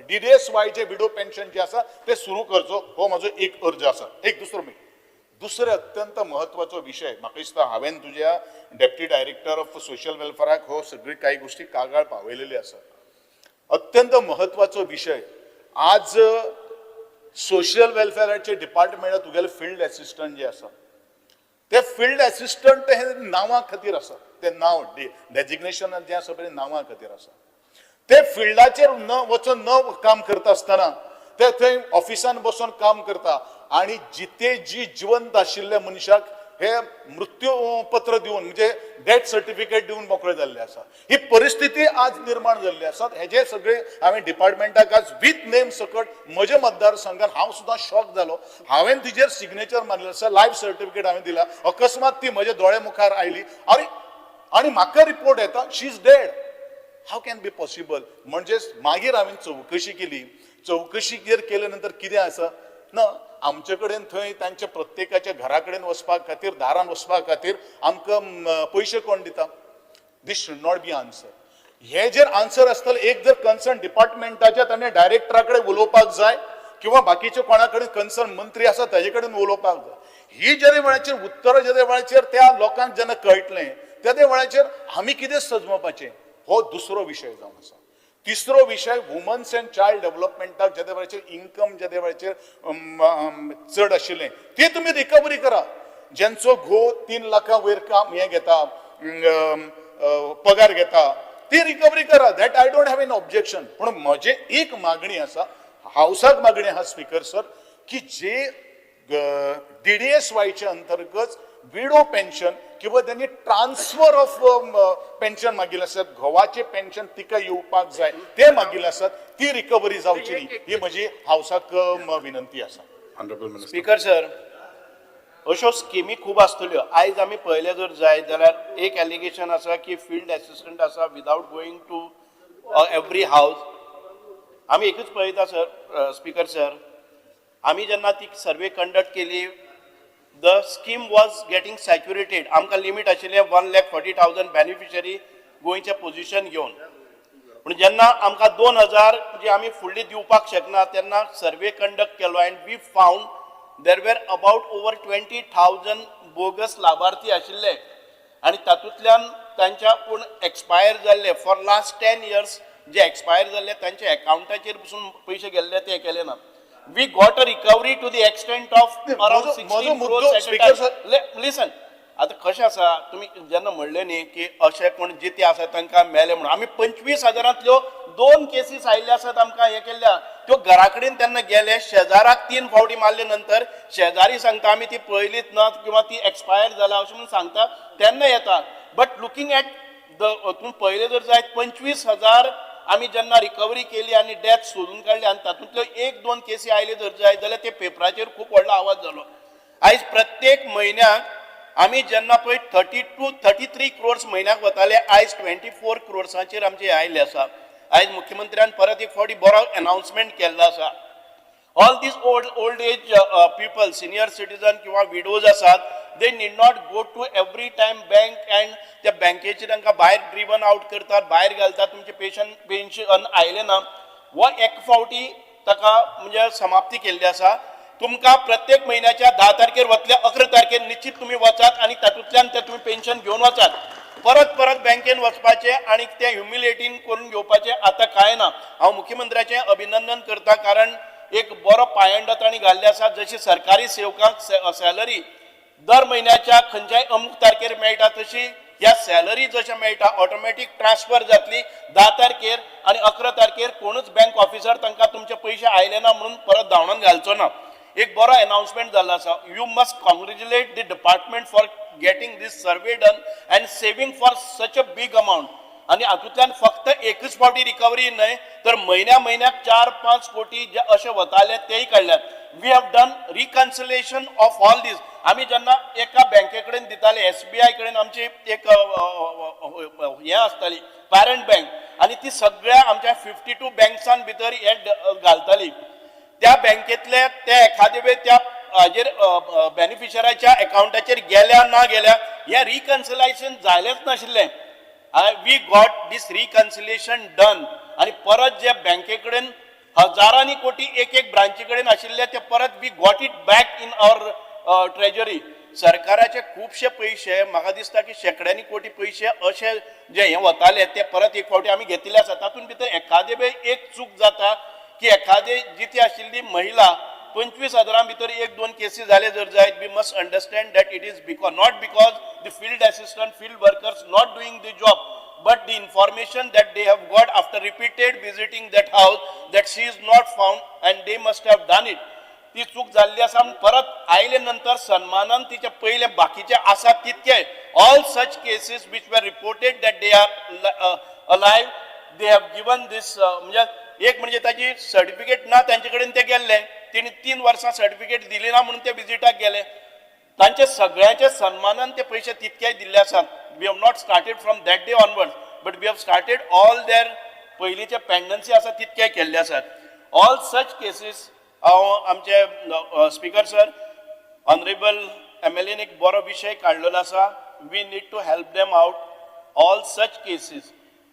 DDSY जे विडो पेन्शन जे आसा तें सुरू करचो, हो म्हजो एक अर्ज आसा. एक दुसरो दुसरो अत्यंत म्हत्वाचो विशय म्हाका दिसता हांवें तुज्या डेप्टी डायरेक्टर ऑफ सोशल वेलफेराक हो सगळी कांय गोश्टी कागाळ पावयलेली आसा. अत्यंत म्हत्वाचो विशय, आज सोशल वेलफेराचे डिपार्टमेंटात तुगेले फिल्ड एसिस्टंट जे आसा ते फिल्ड एसिस्टंट हे नांवा खातीर आसा, ते नांव डेजिग्नेशन जें आसा पळय नांवा खातीर आसा. ते फिल्डाचेर न वचून न काम करता आसतना ते थंय ऑफिसान बसून काम करता आनी जिते जी जिवंत आशिल्ल्या मनशाक हे मृत्यूपत्र दिवन म्हणजे डेथ सर्टिफिकेट दिवन मोकळे जाल्ले आसा. ही परिस्थिती आज निर्माण जाल्ली आसा. हेजे सगळे हांवें डिपार्टमेंटाक आज विथ नेम सकट म्हज्या मतदारसंघान हांव सुद्दां शॉक जालो. हांवें तिजेर सिग्नेचर मारलें आसा, लायफ सर्टिफिकेट हांवें दिला. अकस्मात ती म्हज्या दोळे मुखार आयली आनी म्हाका रिपोर्ट येता she is dead. How can be possible? म्हणजेच मागीर हांवें चवकशी केली. चवकशी केले नंतर कितें आसा ना, आमचे कडेन थंय तांच्या प्रत्येकाच्या घरा कडेन वचपा खातीर, दारान वचपा खातीर आमकां पयशे कोण दिता? This should not be answer. हे जर आन्सर आसतलें, एक जर कन्सर्न डिपार्टमेंटाच्या ताणें डायरेक्टरा कडेन उलोवपाक जाय किंवा बाकीच्या कोणा कडेन कन्सर्न मंत्री आसा ताजे कडेन उलोवपाक जाय. ही जेन्ना वेळाचेर उत्तरां जेन्ना वेळाचेर त्या लोकांक जेन्ना कळटलें त्या वेळाचेर आमी कितें सजमोवपाचें हो दुसरो विशय जावन आसा. तिसरो विशय वुमन्स अँड चायल्ड डेव्हलपमेंटाक जेन्ना वेळाचेर इन्कम जेन्ना वेळाचेर चड आशिल्लें ते तुमी रिकवरी करा. ज्यांचो घोव 3 लाखां वयर काम हें घेता, पगार घेता, ती रिकवरी करा. That I don't have an objection. पूण म्हजें एक मागणी आसा, हावसाक मागणी आसा स्पीकर सर, की जे DDSY च्या अंतर्गत विडो पेन्शन किंवा त्यांनी ट्रान्सफर ऑफ पेन्शन मागिल्लें आसत, घोवाचें पेन्शन तिका येवपाक जाय ते मागिल्लें आसत, ती रिकवरी जावची न्ही, ही म्हजी हावसाक विनंती आसा. Honorable Minister. Speaker sir, अश्यो स्किमी खूब आसतल्यो. आयज आमी पळयलें जर जायत जाल्यार एक एलिगेशन आसा की फिल्ड एसिस्टंट आसा without going to every house. आमी एकूच पळयता सर, स्पीकर सर, आमी जेन्ना ती सर्वे कंडक्ट केली, the scheme was getting saturated. आमकां लिमीट आशिल्लें 1,40,000 बेनिफिशरी गोंयचें पोजिशन घेवन. पूण जेन्ना आमकां 2,000 जे आमी फुडली दिवपाक शकना तेन्ना सर्वे कंडक्ट केलो and we found there were about over 20,000 bogus लाभार्थी आशिल्ले आनी तातूंतल्यान तांच्या कोण एक्सपायर जाल्ले for last 10 years J expire जाल्ले तांच्या एकावंटाचेर पसून पयशे गेल्ले ते केले ना. We got a recovery to the extent of around 16 crores. Listen, आतां कशें आसा, तुमी जेन्ना म्हणलें न्ही की अशें कोण जिते आसा तांकां मेले म्हणून, आमी 25,000 2 केसीस आयिल्ले आसात आमकां हें केल्ल्या. त्यो घरा कडेन तेन्ना गेले, शेजाराक 3 फावटी मारले नंतर शेजारी सांगता आमी ती पळयलीच ना किंवा ती एक्सपायर जाला अशें म्हणून सांगता तेन्ना येता. बट लुकींग एट the तुमी पळयलें जर जायत 25,000 आमी जेन्ना रिकवरी केली आनी डेथ सोदून काडली आनी तातूंतल्यो 1-2 केसी आयल्यो जर जायत जाल्यार ते पेपराचेर खूब व्हडलो आवाज जालो. आयज प्रत्येक म्हयन्याक आमी जेन्ना पळय 32-33 क्रोर्स म्हयन्याक वताले, आयज 24 क्रोर्साचेर आमचे आयिल्ले आसा. आयज मुख्यमंत्र्यान परत एक फावटी बरो अनावन्समेंट केल्लो आसा. All these old age people, senior citizen किंवा विडोज आसात, they need not go to every time bank and त्या बँकेचेर तांकां भायर ड्रिवन आवट करतात, भायर घालतात, तुमचें पेन्शन आयलें ना. हो एक फावटी ताका म्हणजे समाप्ती केल्ली आसा. तुमकां प्रत्येक म्हयन्याच्या 10 तारखेर वतले, 11 तारखेर निश्चित तुमी वचात आनी तातूंतल्यान ते तुमी पेन्शन घेवन वचात. परत परत बँकेन वचपाचें आनी तें ह्युमिलेटींग करून घेवपाचें आतां कांय ना. हांव मुख्यमंत्र्याचें अभिनंदन करता, कारण एक बरो पायंडो तांणी घाल्ले आसा. जशी सरकारी सेवकांक सॅलरी दर म्हयन्याच्या खंयच्याय अमूक तारखेर मेळटा, तशी ह्या सॅलरी जशें मेळटा ऑटोमॅटीक ट्रान्सफर जातली 10 तारखेर आनी 11 तारखेर कोणूच बँक ऑफिसर तांकां तुमचे पयशे आयले ना म्हणून परत धांवडावन घालचो ना. एक बरो अनावन्समेंट जाल्लो आसा. You must congratulate the department for getting this survey done and saving for such a big amount. आनी हातूंतल्यान फक्त एकच फावटी रिकवरी न्हय तर म्हयन्या म्हयन्याक 4-5 कोटी जे अशे वताले तेय काडल्यात. We have done reconciliation of all these. आमी जेन्ना एका बँके कडेन दिताले, SBI कडेन आमची एक हें आसताली पॅरंट बँक, आनी ती सगळ्या आमच्या 52 बँक्सान भितर हे घालताली. त्या बँकेतले ते एखादे वेळ त्या हाजेर बेनिफिशराच्या एकावंटाचेर गेल्या ना गेल्या हें रिकन्सिलेशन जालेंच नाशिल्लें. We got this reconciliation done आनी परत जे बँके कडेन हजारांनी कोटी एक एक ब्रांची कडेन आशिल्ले ते परत we got it back in our treasury. सरकाराचे खुबशे पयशे म्हाका दिसता की शेंकड्यांनी कोटी पयशे अशे जे हे वताले ते परत एक फावटी आमी घेतिल्ले आसा. तातूंत भितर एखादे वेळ एक चूक जाता की एखादे जिती आशिल्ली महिला 25,000 भितर 1-2 केसी जाले जर जायत, we must understand that it is because not because the field assistant, field workers not doing the job, but the information that they have got after repeated visiting that house that she is not found and they must have done it. ती चूक जाल्ली आसा. परत आयले नंतर सन्मानान तिचे पयले बाकीचे आसा तितके all such cases which were reported that they are alive, they have given this. म्हणजे एक म्हणजे ताजी सर्टिफिकेट ना तांचे कडेन ते गेल्ले, तेणी 3 वर्सां सर्टिफिकेट दिली ना म्हणून ते विजिटाक गेले. तांचे सगळ्यांचे सन्मानान ते पयशे तितकेय दिल्ले आसात. We have not started from that day onward, but we have started all their पयलींचे पेंडन्सी आसा तितके केल्ले आसात. ऑल सच केसीस हांव आमचे स्पीकर सर, ऑनरेबल MLA एक बरो विशय काडलेलो आसा. We need to help them out. All such cases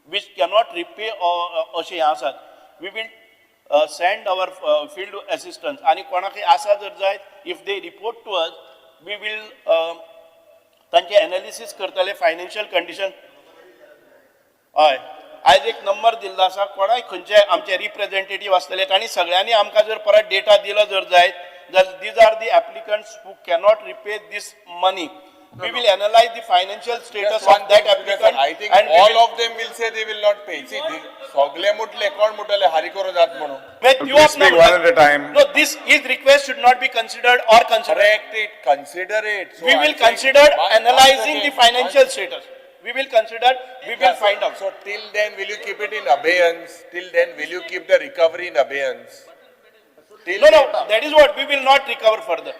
which cannot repay अशें हें आसात, we will send our field assistants. आनी कोणाकय आसा जर जायत, if they report to us, we will तांचे एनालिसीस करतले फायनान्शियल कंडिशन. हय, आयज एक नंबर दिल्लो आसा, कोणाय खंयचे आमचे रिप्रेझेंटेटीव आसतले तांणी सगळ्यांनी आमकां जर परत डेटा दिलो जर जायत जाल्यार these are the applicants who cannot repay this money. We will analyze the financial status of that applicant. I think all of them will say they will not pay. See, सगळे मुटले कोण मुटले हारी करून जात म्हणून. Please speak one at a time. No, this his request should not be considered or considered. Correct it, consider it. So We will consider analyzing the financial status. We will consider, we will find out. So till then, will you keep it in abeyance? Till then, will you keep the recovery in abeyance? Till No, no, that is what, we will not recover further.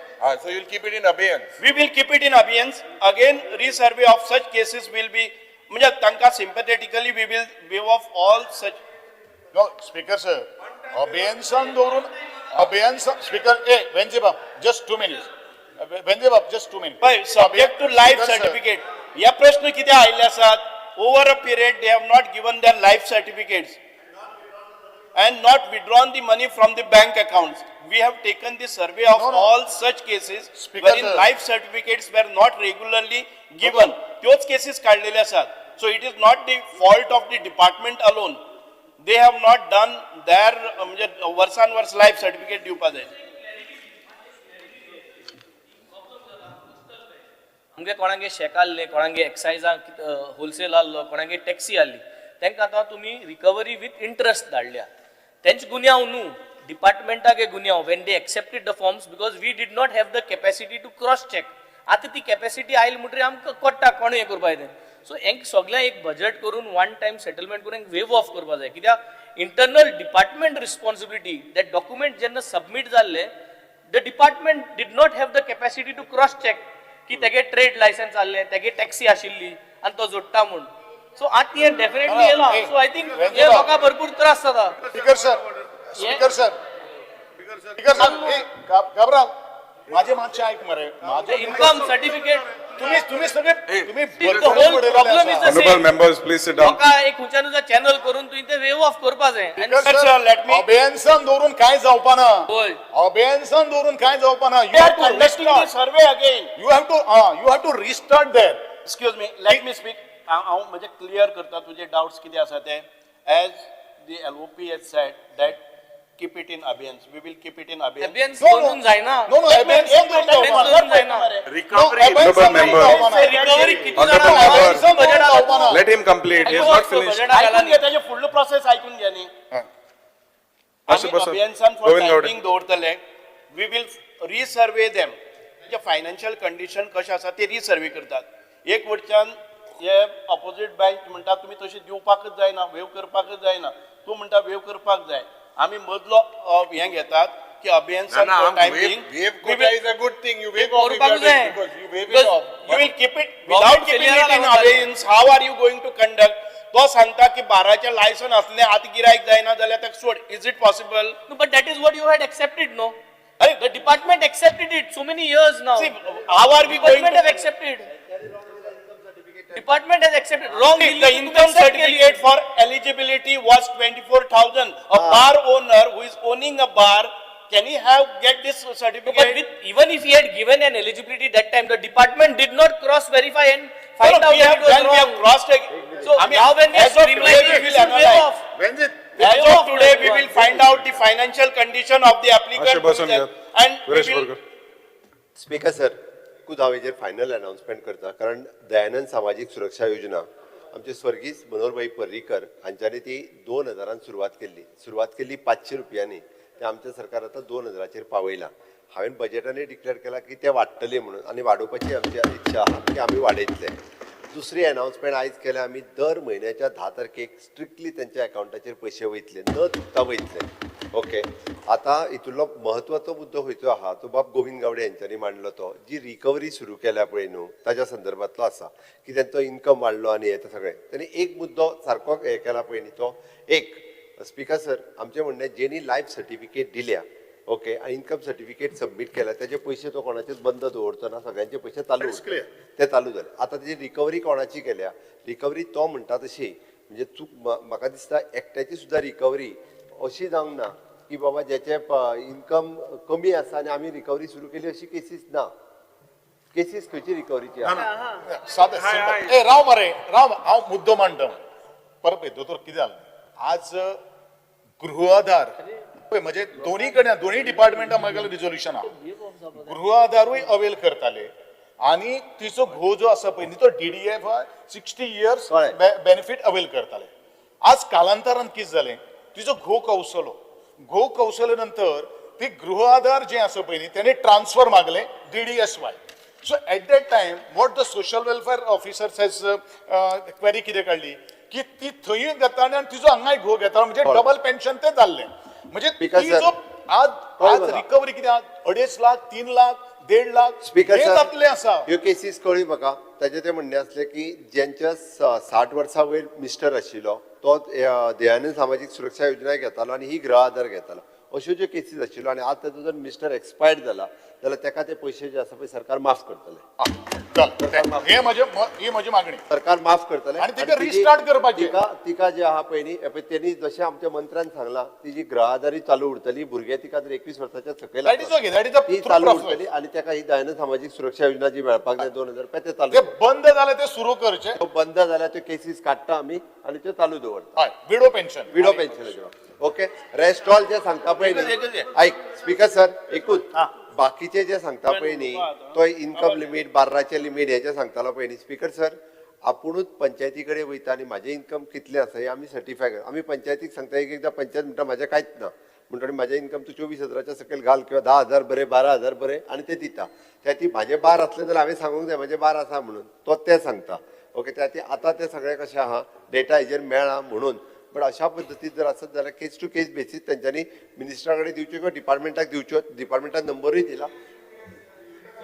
So you'll keep it in abeyance. We will keep it in abeyance. Again, resurvey of such cases will be, म्हणजे तांकां sympathetically we will waive off all such. No, Speaker sir, अबेयन्सान दवरून अबेयन्स speaker ए वेंजे बाब just 2 minutes. वेंजे बाब just 2 minutes. पळय, subject to life certificate. हे प्रश्न कित्याक आयिल्ले आसात? Over a period they have not given their life certificates and not withdrawn the money from the bank accounts. We have taken the survey of all such cases wherein life certificates were not regularly given. त्योच cases काडलेले आसात. So it is not the fault of the department alone. They have not done their म्हणजे वर्सान वर्स life certificate दिवपा जाय. आमगे कोणागे शेक आहले, कोणागे एक्सायजाक होलसेल आहलो, कोणागे टॅक्सी आहली, तांकां आतां तुमी रिकवरी विथ इंट्रस्ट धाडल्या. तेंच गुन्यांव न्हू, डिपार्टमेंटाक हे गुन्यांव when they accepted the forms because we did not have the capacity to cross check. आतां ती कॅपेसिटी आयली म्हणटकीर आमकां कळटा कोण हें करपा तें. सो हेंक सगळें एक बजट करून वन टायम सेटलमेंट करून वेव ऑफ करपा जाय. कित्याक internal department responsibility that document जेन्ना सबमीट जाल्ले the department did not have the capacity to cross check की तेगे ट्रेड लायसन्स आहलें, तेगे टॅक्सी आशिल्ली आनी तो जोडटा म्हूण. सो आतां हें डेफिनेटली येयलां. सो I think हे लोकांक भरपूर त्रास जाता. Speaker sir, speaker sir, speaker sir, Cabral माझे मातशें आयक मरे. इन्कम सर्टिफिकेट तुम्ही तुम्ही सगळे तुम्ही The whole problem is the Honorable same. members, please sit down. लोकां एक खंयच्यान चॅनल करून तुवें ते वेव ऑफ करपा जाय. अबेयन्सान दवरून काय जावपा ना. अबेयन्सान दवरून काय जावपा ना. You are conducting the survey again. You have to restart there. Excuse me, let me speak. हांव म्हणजे क्लियर करता तुजे डाउट्स कितें आसा ते. As the LOP has said that keep it in abeyance. We will keep it in abeyance. Abeyance करून जायना. No, no, abeyance करून जायना. Recovery. Honorable member. Recovery किती Honorable जाणां member. Let him complete. He has not finished. आयकून घे, ताजे फुडलो प्रोसेस आयकून घे न्ही. आमी अबेयन्सान फॉर टायमींग दवरतले. We will resurvey them. तांचे फायनान्शियल कंडिशन कशें आसा ते रिसर्वे करतात. एक वटच्यान हे ऑपोजीट बँक म्हणटा तुमी तशी दिवपाकच जायना, वेव करपाकच जायना. तूं म्हणटा वेव करपाक जाय. आमी मदलो हें घेतात की अबेयन्सान for time being. Waive is a good thing. You waive off because you waive it off. You will keep it without keeping it in abeyance. How are you going to conduct? तो सांगता की बाराचे license असले आतां गिरायक जायना जाल्यार ताका सोड. Is it possible? No, but that is what you had accepted, no? The department accepted it so many years now. See, how are we going Department to have accepted. Department has accepted. Wrong. The income certificate for eligibility was 24,000. A bar owner who is owning a bar, can he have get this certificate? No, but with, even if he had given an eligibility that time, the department did not cross verify and find out that it was wrong. We have crossed. So I mean, now when we are streamlining, we will analyze. Off. As of today, we will find out the financial condition of the applicant and we will. Speaker sir, एकूच हांव हेजेर final announcement करता, कारण दयानंद सामाजीक सुरक्षा योजना आमचे स्वर्गीय मनोहरभाई पर्रीकर हांच्यांनी ती 2000 सुरवात केल्ली. सुरवात केल्ली 500 रुपयांनी, ते आमच्या सरकार आतां 2000 पावयलां. हांवें बजेटानूय डिक्लेअर केला की ते वाडटले म्हणून आनी वाडोवपाची आमची इच्छा आहा की आमी वाडयतले. दुसरी अनाउन्समेंट आयज केल्या आमी, दर म्हयन्याच्या 10 तारखेक स्ट्रिक्टली तेंच्या अकावंटाचेर पयशे वयतले, न चुकता वयतले. ओके, आतां हितूंतलो म्हत्वाचो मुद्दो खंयचो आहा तो बाब गोविंद गावडे हेंच्यांनी मांडलो तो जी रिकवरी सुरू केल्या पळय न्हू ताच्या संदर्भांतलो आसा की तेंचो इन्कम वाडलो आनी हें सगळें. तेणी एक मुद्दो सारको हें केला पळय न्ही तो एक. स्पिकर सर, आमचें म्हणणें जेणी लायफ सर्टिफिकेट दिल्या, ओके, आनी इन्कम सर्टिफिकेट सबमीट केल्या तेजे पयशे तो कोणाचेच बंद दवरचो ना, सगळ्यांचे पयशे चालू ते चालू जाले. आतां तेजी रिकवरी कोणाची केल्या, रिकवरी तो म्हणटा तशी म्हणजे चूक म्हाका दिसता एकट्याची सुद्दां रिकवरी अशी जावंक ना की बाबा ज्याचे इन्कम कमी आसा आनी आमी रिकवरी सुरू केली अशी केसीस ना. केसीस खंयची रिकवरीची आसा? सादें सिंपल. ए राव मरे राव, हांव मुद्दो मांडटा परत. दोतोर कितें जालें आज गृह आधार म्हणजे दोन्ही कडेन दोन्ही डिपार्टमेंटां म्हाका रिजोल्युशन आहा. गृह आधारूय अवेल करताले आनी तिचो घोव जो आसा पळय न्ही तो डीडीएफ 60 इयर्स बेनिफीट अवेल करताले. आज कालांतरान कितें जालें, तिचो घोव कौसलो, घोव कौसले नंतर ती गृह आधार जे आसा पळय न्ही तेणे transfer मागले DDSY. So at that time what the social welfare officers has query कितें काडली की ती थंय घेता आनी तिचो हांगाय घोव घेता, म्हणजे डबल पेन्शन ते जाल्लें. म्हणजे ती जो आज आज रिकवरी कितें 2.5 लाख 3 लाख 1.5 लाख जातले आसा. ह्यो केसीस कळ्ळी म्हाका. ताजें तें म्हणणें आसलें की ज्यांच्या 60 वर्सां वयर मिस्टर आशिल्लो तो दयानंद सामाजीक सुरक्षा योजना घेतालो आनी ही गृह आधार घेतालो, अश्यो ज्यो केसीस आशिल्ल्यो आनी आतां ताजो जर मिस्टर एक्सपायर्ड जाला जाल्यार ताका ते पयशे जे आसा पळय सरकार माफ करतले. हे म्हजी मागणी, सरकार माफ करतले आनी तिका रिस्टार्ट करपाचें. तिका जे आहा पळय न्ही तेणी जशें आमच्या मंत्र्यान सांगलां तिजी गृह आधारी चालू उरतली, भुरगे तिका जर 21 वर्साच्या सकयल ती चालू उरतली आनी ताका ही दयानंद सामाजीक सुरक्षा योजना जी मेळपाक जाय 2000 रुपया ते चालू बंद जालें ते सुरू करचें, बंद जाल्यार त्यो केसीस काडटा आमी आनी त्यो चालू दवरता. विडो पेन्शन, विडो पेन्शनाचे. ओके, रेस्ट ऑल जे सांगता पळय न्ही, आयक स्पीकर सर एकूच बाकीचे जे सांगता पळय न्ही तो इन्कम लिमीट 12चे लिमीट हेजे सांगतालो पळय न्ही स्पीकर सर, आपुणूच पंचायती कडेन वयता आनी म्हाजें इन्कम कितलें आसा हें आमी सर्टिफाय कर. आमी पंचायतीक सांगता एक एकदां पंचायत म्हणटा म्हाजें कांयच ना, म्हणटकीर म्हाजें इन्कम तूं 24,000च्या सकयल घाल किंवा 10,000 बरें 12,000 बरें आनी ते दिता. त्या ती म्हाजें 12 आसलें जाल्यार हांवें सांगूंक जाय म्हाजें 12 आसा म्हणून तो तें सांगता. ओके, त्या ती आतां तें सगळें कशें आहा डेटा हेजेर मेळ्ळा म्हणून, बट अशा पद्दतीन जर आसत जाल्यार केस टू केस बेसीस तेंच्यांनी मिनिस्टरा कडेन दिवच्यो किंवा डिपार्टमेंटाक दिवच्यो. डिपार्टमेंटान नंबरूय दिला.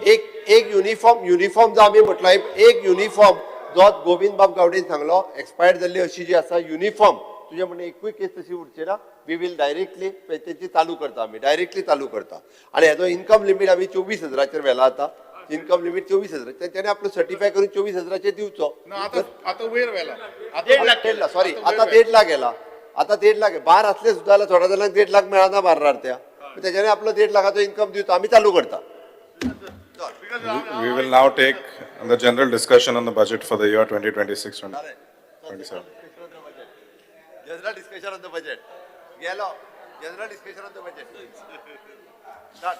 एक एक युनिफॉर्म, युनिफॉर्म जो आमी म्हटलो एक युनिफॉर्म जो गोविंद बाब गावडेन सांगलो एक्सपायर्ड जाल्ली अशी जी आसा युनिफॉर्म तुजें म्हणणें एकूय केस तशी उरची ना. We will directly तेंची चालू करता आमी, डायरेक्टली चालू करता. आनी हेजो इन्कम लिमीट आमी 24,000चेर व्हेला आतां. इन्कम लिमीट 24,000 तेंच्यांनी आपलो सर्टिफाय करून 24,000चेर दिवचो. आतां वयर व्हेला, 1.5 लाख, सॉरी आतां 1.5 लाख गेला, आतां 1.5 लाख बार असले सुद्दां जाल्यार थोड्या जाणांक 1.5 लाख मेळना बार्रार त्या, तेंच्यांनी आपलो 1.5 लाखाचो इन्कम दिवचो, आमी चालू करता. We will now take the general discussion on the budget for the year 2026-27. General discussion on the budget. Gelo. General discussion on the budget. Start.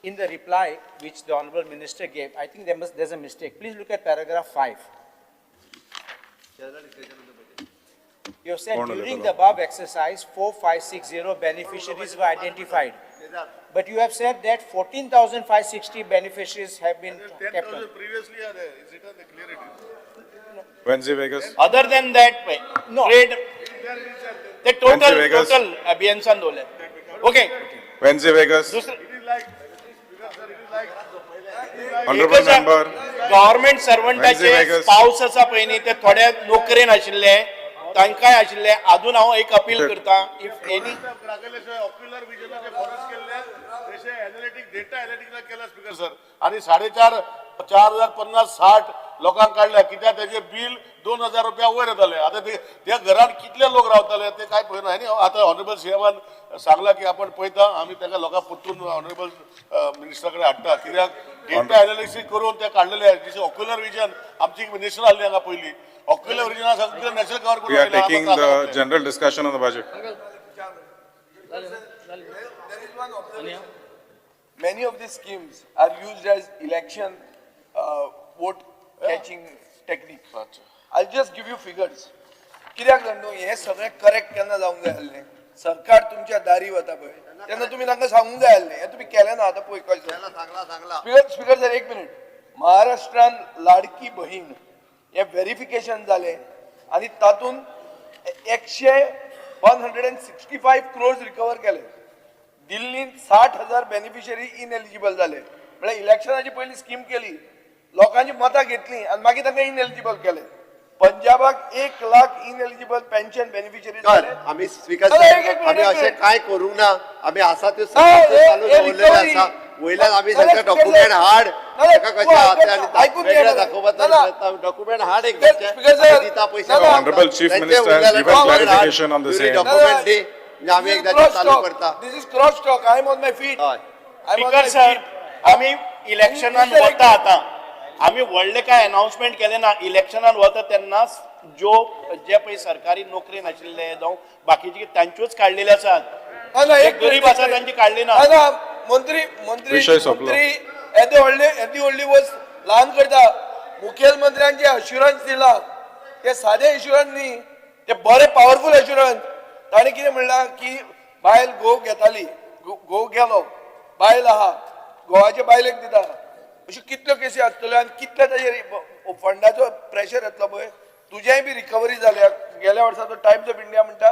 In the reply which the Honorable Minister gave, I think there's a mistake. Please look at paragraph 5. General discussion on the budget. You have said during the above exercise, 4,560 beneficiaries were identified. But you have said that 14,560 beneficiaries have been kept on. Previously, is it on the clear it is? Venzi Vegas. Other than that, no. Trade, the total abeyance dole. Okay. Venzi Vegas. Honorable member. Government servant spouse आसा पळय न्ही ते थोड्या नोकरेन आशिल्ले तांकांय आशिल्ले. आजून हांव एक अपील करता, if any ocular विजनाचे फॉरेस्ट केल्ले तशें एनालिटीक डेटा एनालिटिक्स केला स्पीकर सर, आनी 4.5 4,050 60 लोकांक काडल्या कित्याक तेजे बील 2,000 रुपया वयर येताले. आतां त्या घरान कितले लोक रावताले ते काय पळयना न्ही. आतां ऑनरेबल सीएमान सांगला की आपण पळयता आमी ताका लोकांक परतून ऑनरेबल मिनिस्टरा कडेन हाडटा, कित्याक डेटा एनालिसीस करून ते काडलेले जशें ऑक्युलर विजन आमची मिनिस्टर आहली हांगा पयलीं ऑक्युलर विजना सगळें नॅशनल कवर करून. We are taking the general discussion on the budget. Many of these schemes are used as election vote catching technique. I'll just give you figures. कित्याक जाण न्हू हें सगळें करेक्ट केन्ना जावंक जाय आसलें. सरकार तुमच्या दारी वता पळय तेन्ना तुमी तांकां सांगूंक जाय आसलें, हें तुमी केलें ना. आतां पळय कशें स्पीकर सर एक मिनीट. महाराष्ट्रान लाडकी बहीण हें वेरिफिकेशन जालें आनी तातूंत 165 क्रोर्स रिकवर केले. दिल्लींत 60,000 बेनिफिशरी इनएलिजिबल जाले. म्हळ्यार इलेक्शनाची पयली स्कीम केली, लोकांची मतां घेतली आनी मागीर तांकां इनएलिजिबल केले. पंजाबाक 1 लाख इनएलिजिबल पेन्शन बेनिफिशरी जाले. आमी स्पीकर आमी अशें कांय करूंक ना, आमी आसा त्यो चालू दवरलेले आसा. वयल्यान आमी सगळे डॉक्युमेंट हाड, ताका कशें आहा तें आनी वेगळें दाखोवपाचो डॉक्युमेंट हाड एक दिता पयशे. Honorable Chief Minister has given clarification on the same. Document दी, आमी एकदां चालू करता. This is cross talk. I am on my feet. Speaker sir, आमी इलेक्शनान वता आतां, आमी व्हडलें कांय अनाउन्समेंट केलें ना. इलेक्शनान वता तेन्ना जो जे पळय सरकारी नोकरी नाशिल्ले जावं बाकीचे तांच्योच काडलेले आसात, गरीब आसा तांची काडली ना. मंत्री मंत्री मंत्री येदे व्हडले येदी व्हडली वस्त ल्हान करता. मुखेलमंत्र्यान जे अश्युरन्स दिला ते सादे एश्युरन्स न्ही, ते बरे पावरफूल एश्युरन्स. ताणें कितें म्हणलां की बायल घोव घेताली, घोव गेलो, बायल आहा, घोवाचे बायलेक दिता. अश्यो कितल्यो केसी आसतल्यो आनी कितले ताजेर फंडाचो प्रेशर येतलो पळय. तुजेंय बी रिकवरी जाल्या. गेल्या वर्सा तो टायम्स ऑफ इंडिया म्हणटा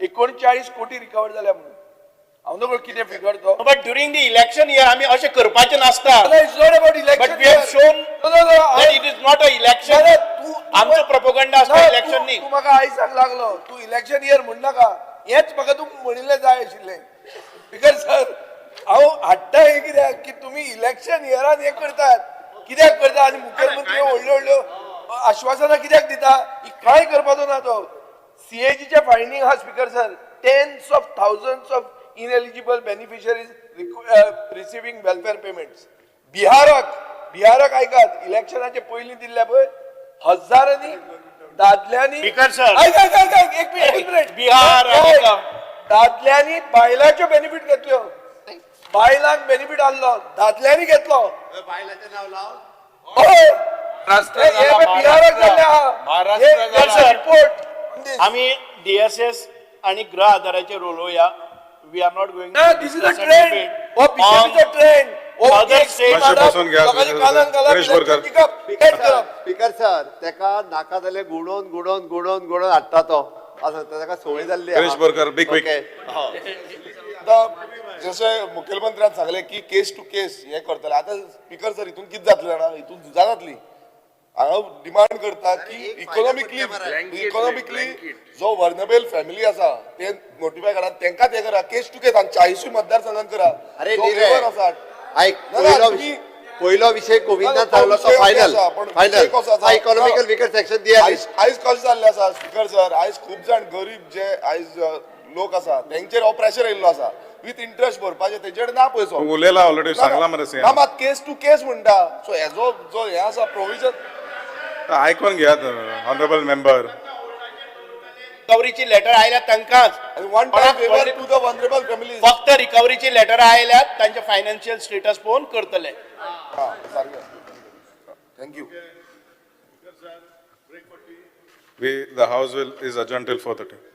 39 कोटी रिकवर जाल्या म्हणून. हांव नकळो कितें फिगर तो. But during the election year आमी अशें करपाचें नासता. It's not about election. But we have shown that it is not a election. आमचो propaganda आसता election न्ही. तूं म्हाका आयसाक लागलो. तूं इलेक्शन इयर म्हण नाका. हेंच म्हाका तूं म्हणिल्लें जाय आशिल्लें. Because sir हांव हाडटा हें कित्याक की तुमी इलेक्शन इयरान हें करतात कित्याक करता आनी मुखेलमंत्री व्हडल्यो व्हडल्यो आश्वासनां कित्याक दिता? ही कांय करपाचो ना तो. सीएजीचे फायंडींग आहा speaker sir, tens of thousands of ineligible beneficiaries receiving welfare payments. बिहाराक आयकात, इलेक्शनाचे पयलीं दिल्ले पळय हजारांनी दादल्यांनी. Speaker sir. आयक आयक आयक आयक, एक मिनिट, एक मिनिट. बिहार, आयक. दादल्यांनी बायलांच्यो बेनिफीट घेतल्यो, बायलांक बेनिफीट आहलो, दादल्यांनी घेतलो. हय. हे बिहाराक जाल्ले आहा. महाराष्ट्र. रिपोर्ट. आमी डीएसएस आणि गृह आधाराचेर उलोवया. We are not going ना, this is a trend. हो बीजेपीचो ट्रेंड. Other states- मातशें बसून घ्या, सुरेश बोरकर. स्पीकर सर, तेका नाका जाल्यार गुडोवन गुडोवन गुडोवन गुडोवन हाडटा तो. आसा ताका संवय जाल्ली. Girish Borkar, be quick. आतां जशें मुखेलमंत्र्यान सांगलें की केस टू केस हें करतले. आतां स्पीकर सर, हितून कितें जातलें जाणा, हितून झुजां जातली. हांव डिमांड करता की इकॉनॉमिकली जो वर्नबेल फॅमिली आसा ते नोटिफाय करा, तेंकां ते करा, केस टू केस आनी 40 मतदारसंघात करा. अरे जो waiver आसा. आयक, ना, ना, पयलो पयलो विशय गोविंदान सांगलो तो final final. Economical vicar section दिया. आयज कशें जाल्लें आसा स्पीकर सर, आयज खूब जाण गरीब जे आयज लोक आसा तेंचेर हो प्रेशर येयल्लो आसा विथ इंट्रस्ट भरपाचें तेंचे ना पयसो. उलयला ऑलरेडी, सांगला मरे ना सीएम. मात केस टू केस म्हणटा. सो हेजो जो हें आसा प्रोविजन आयकून घेयात ऑनरेबल मेंबर. रिकव्हरीची लेटर आयल्या तांकांच. One time favour to the vulnerable families. फक्त रिकव्हरीची लेटर आयल्यात तांचे फायनान्शियल स्टेटस पळोवन करतले. सारकें, thank you. We the house will is adjourned till 4:30.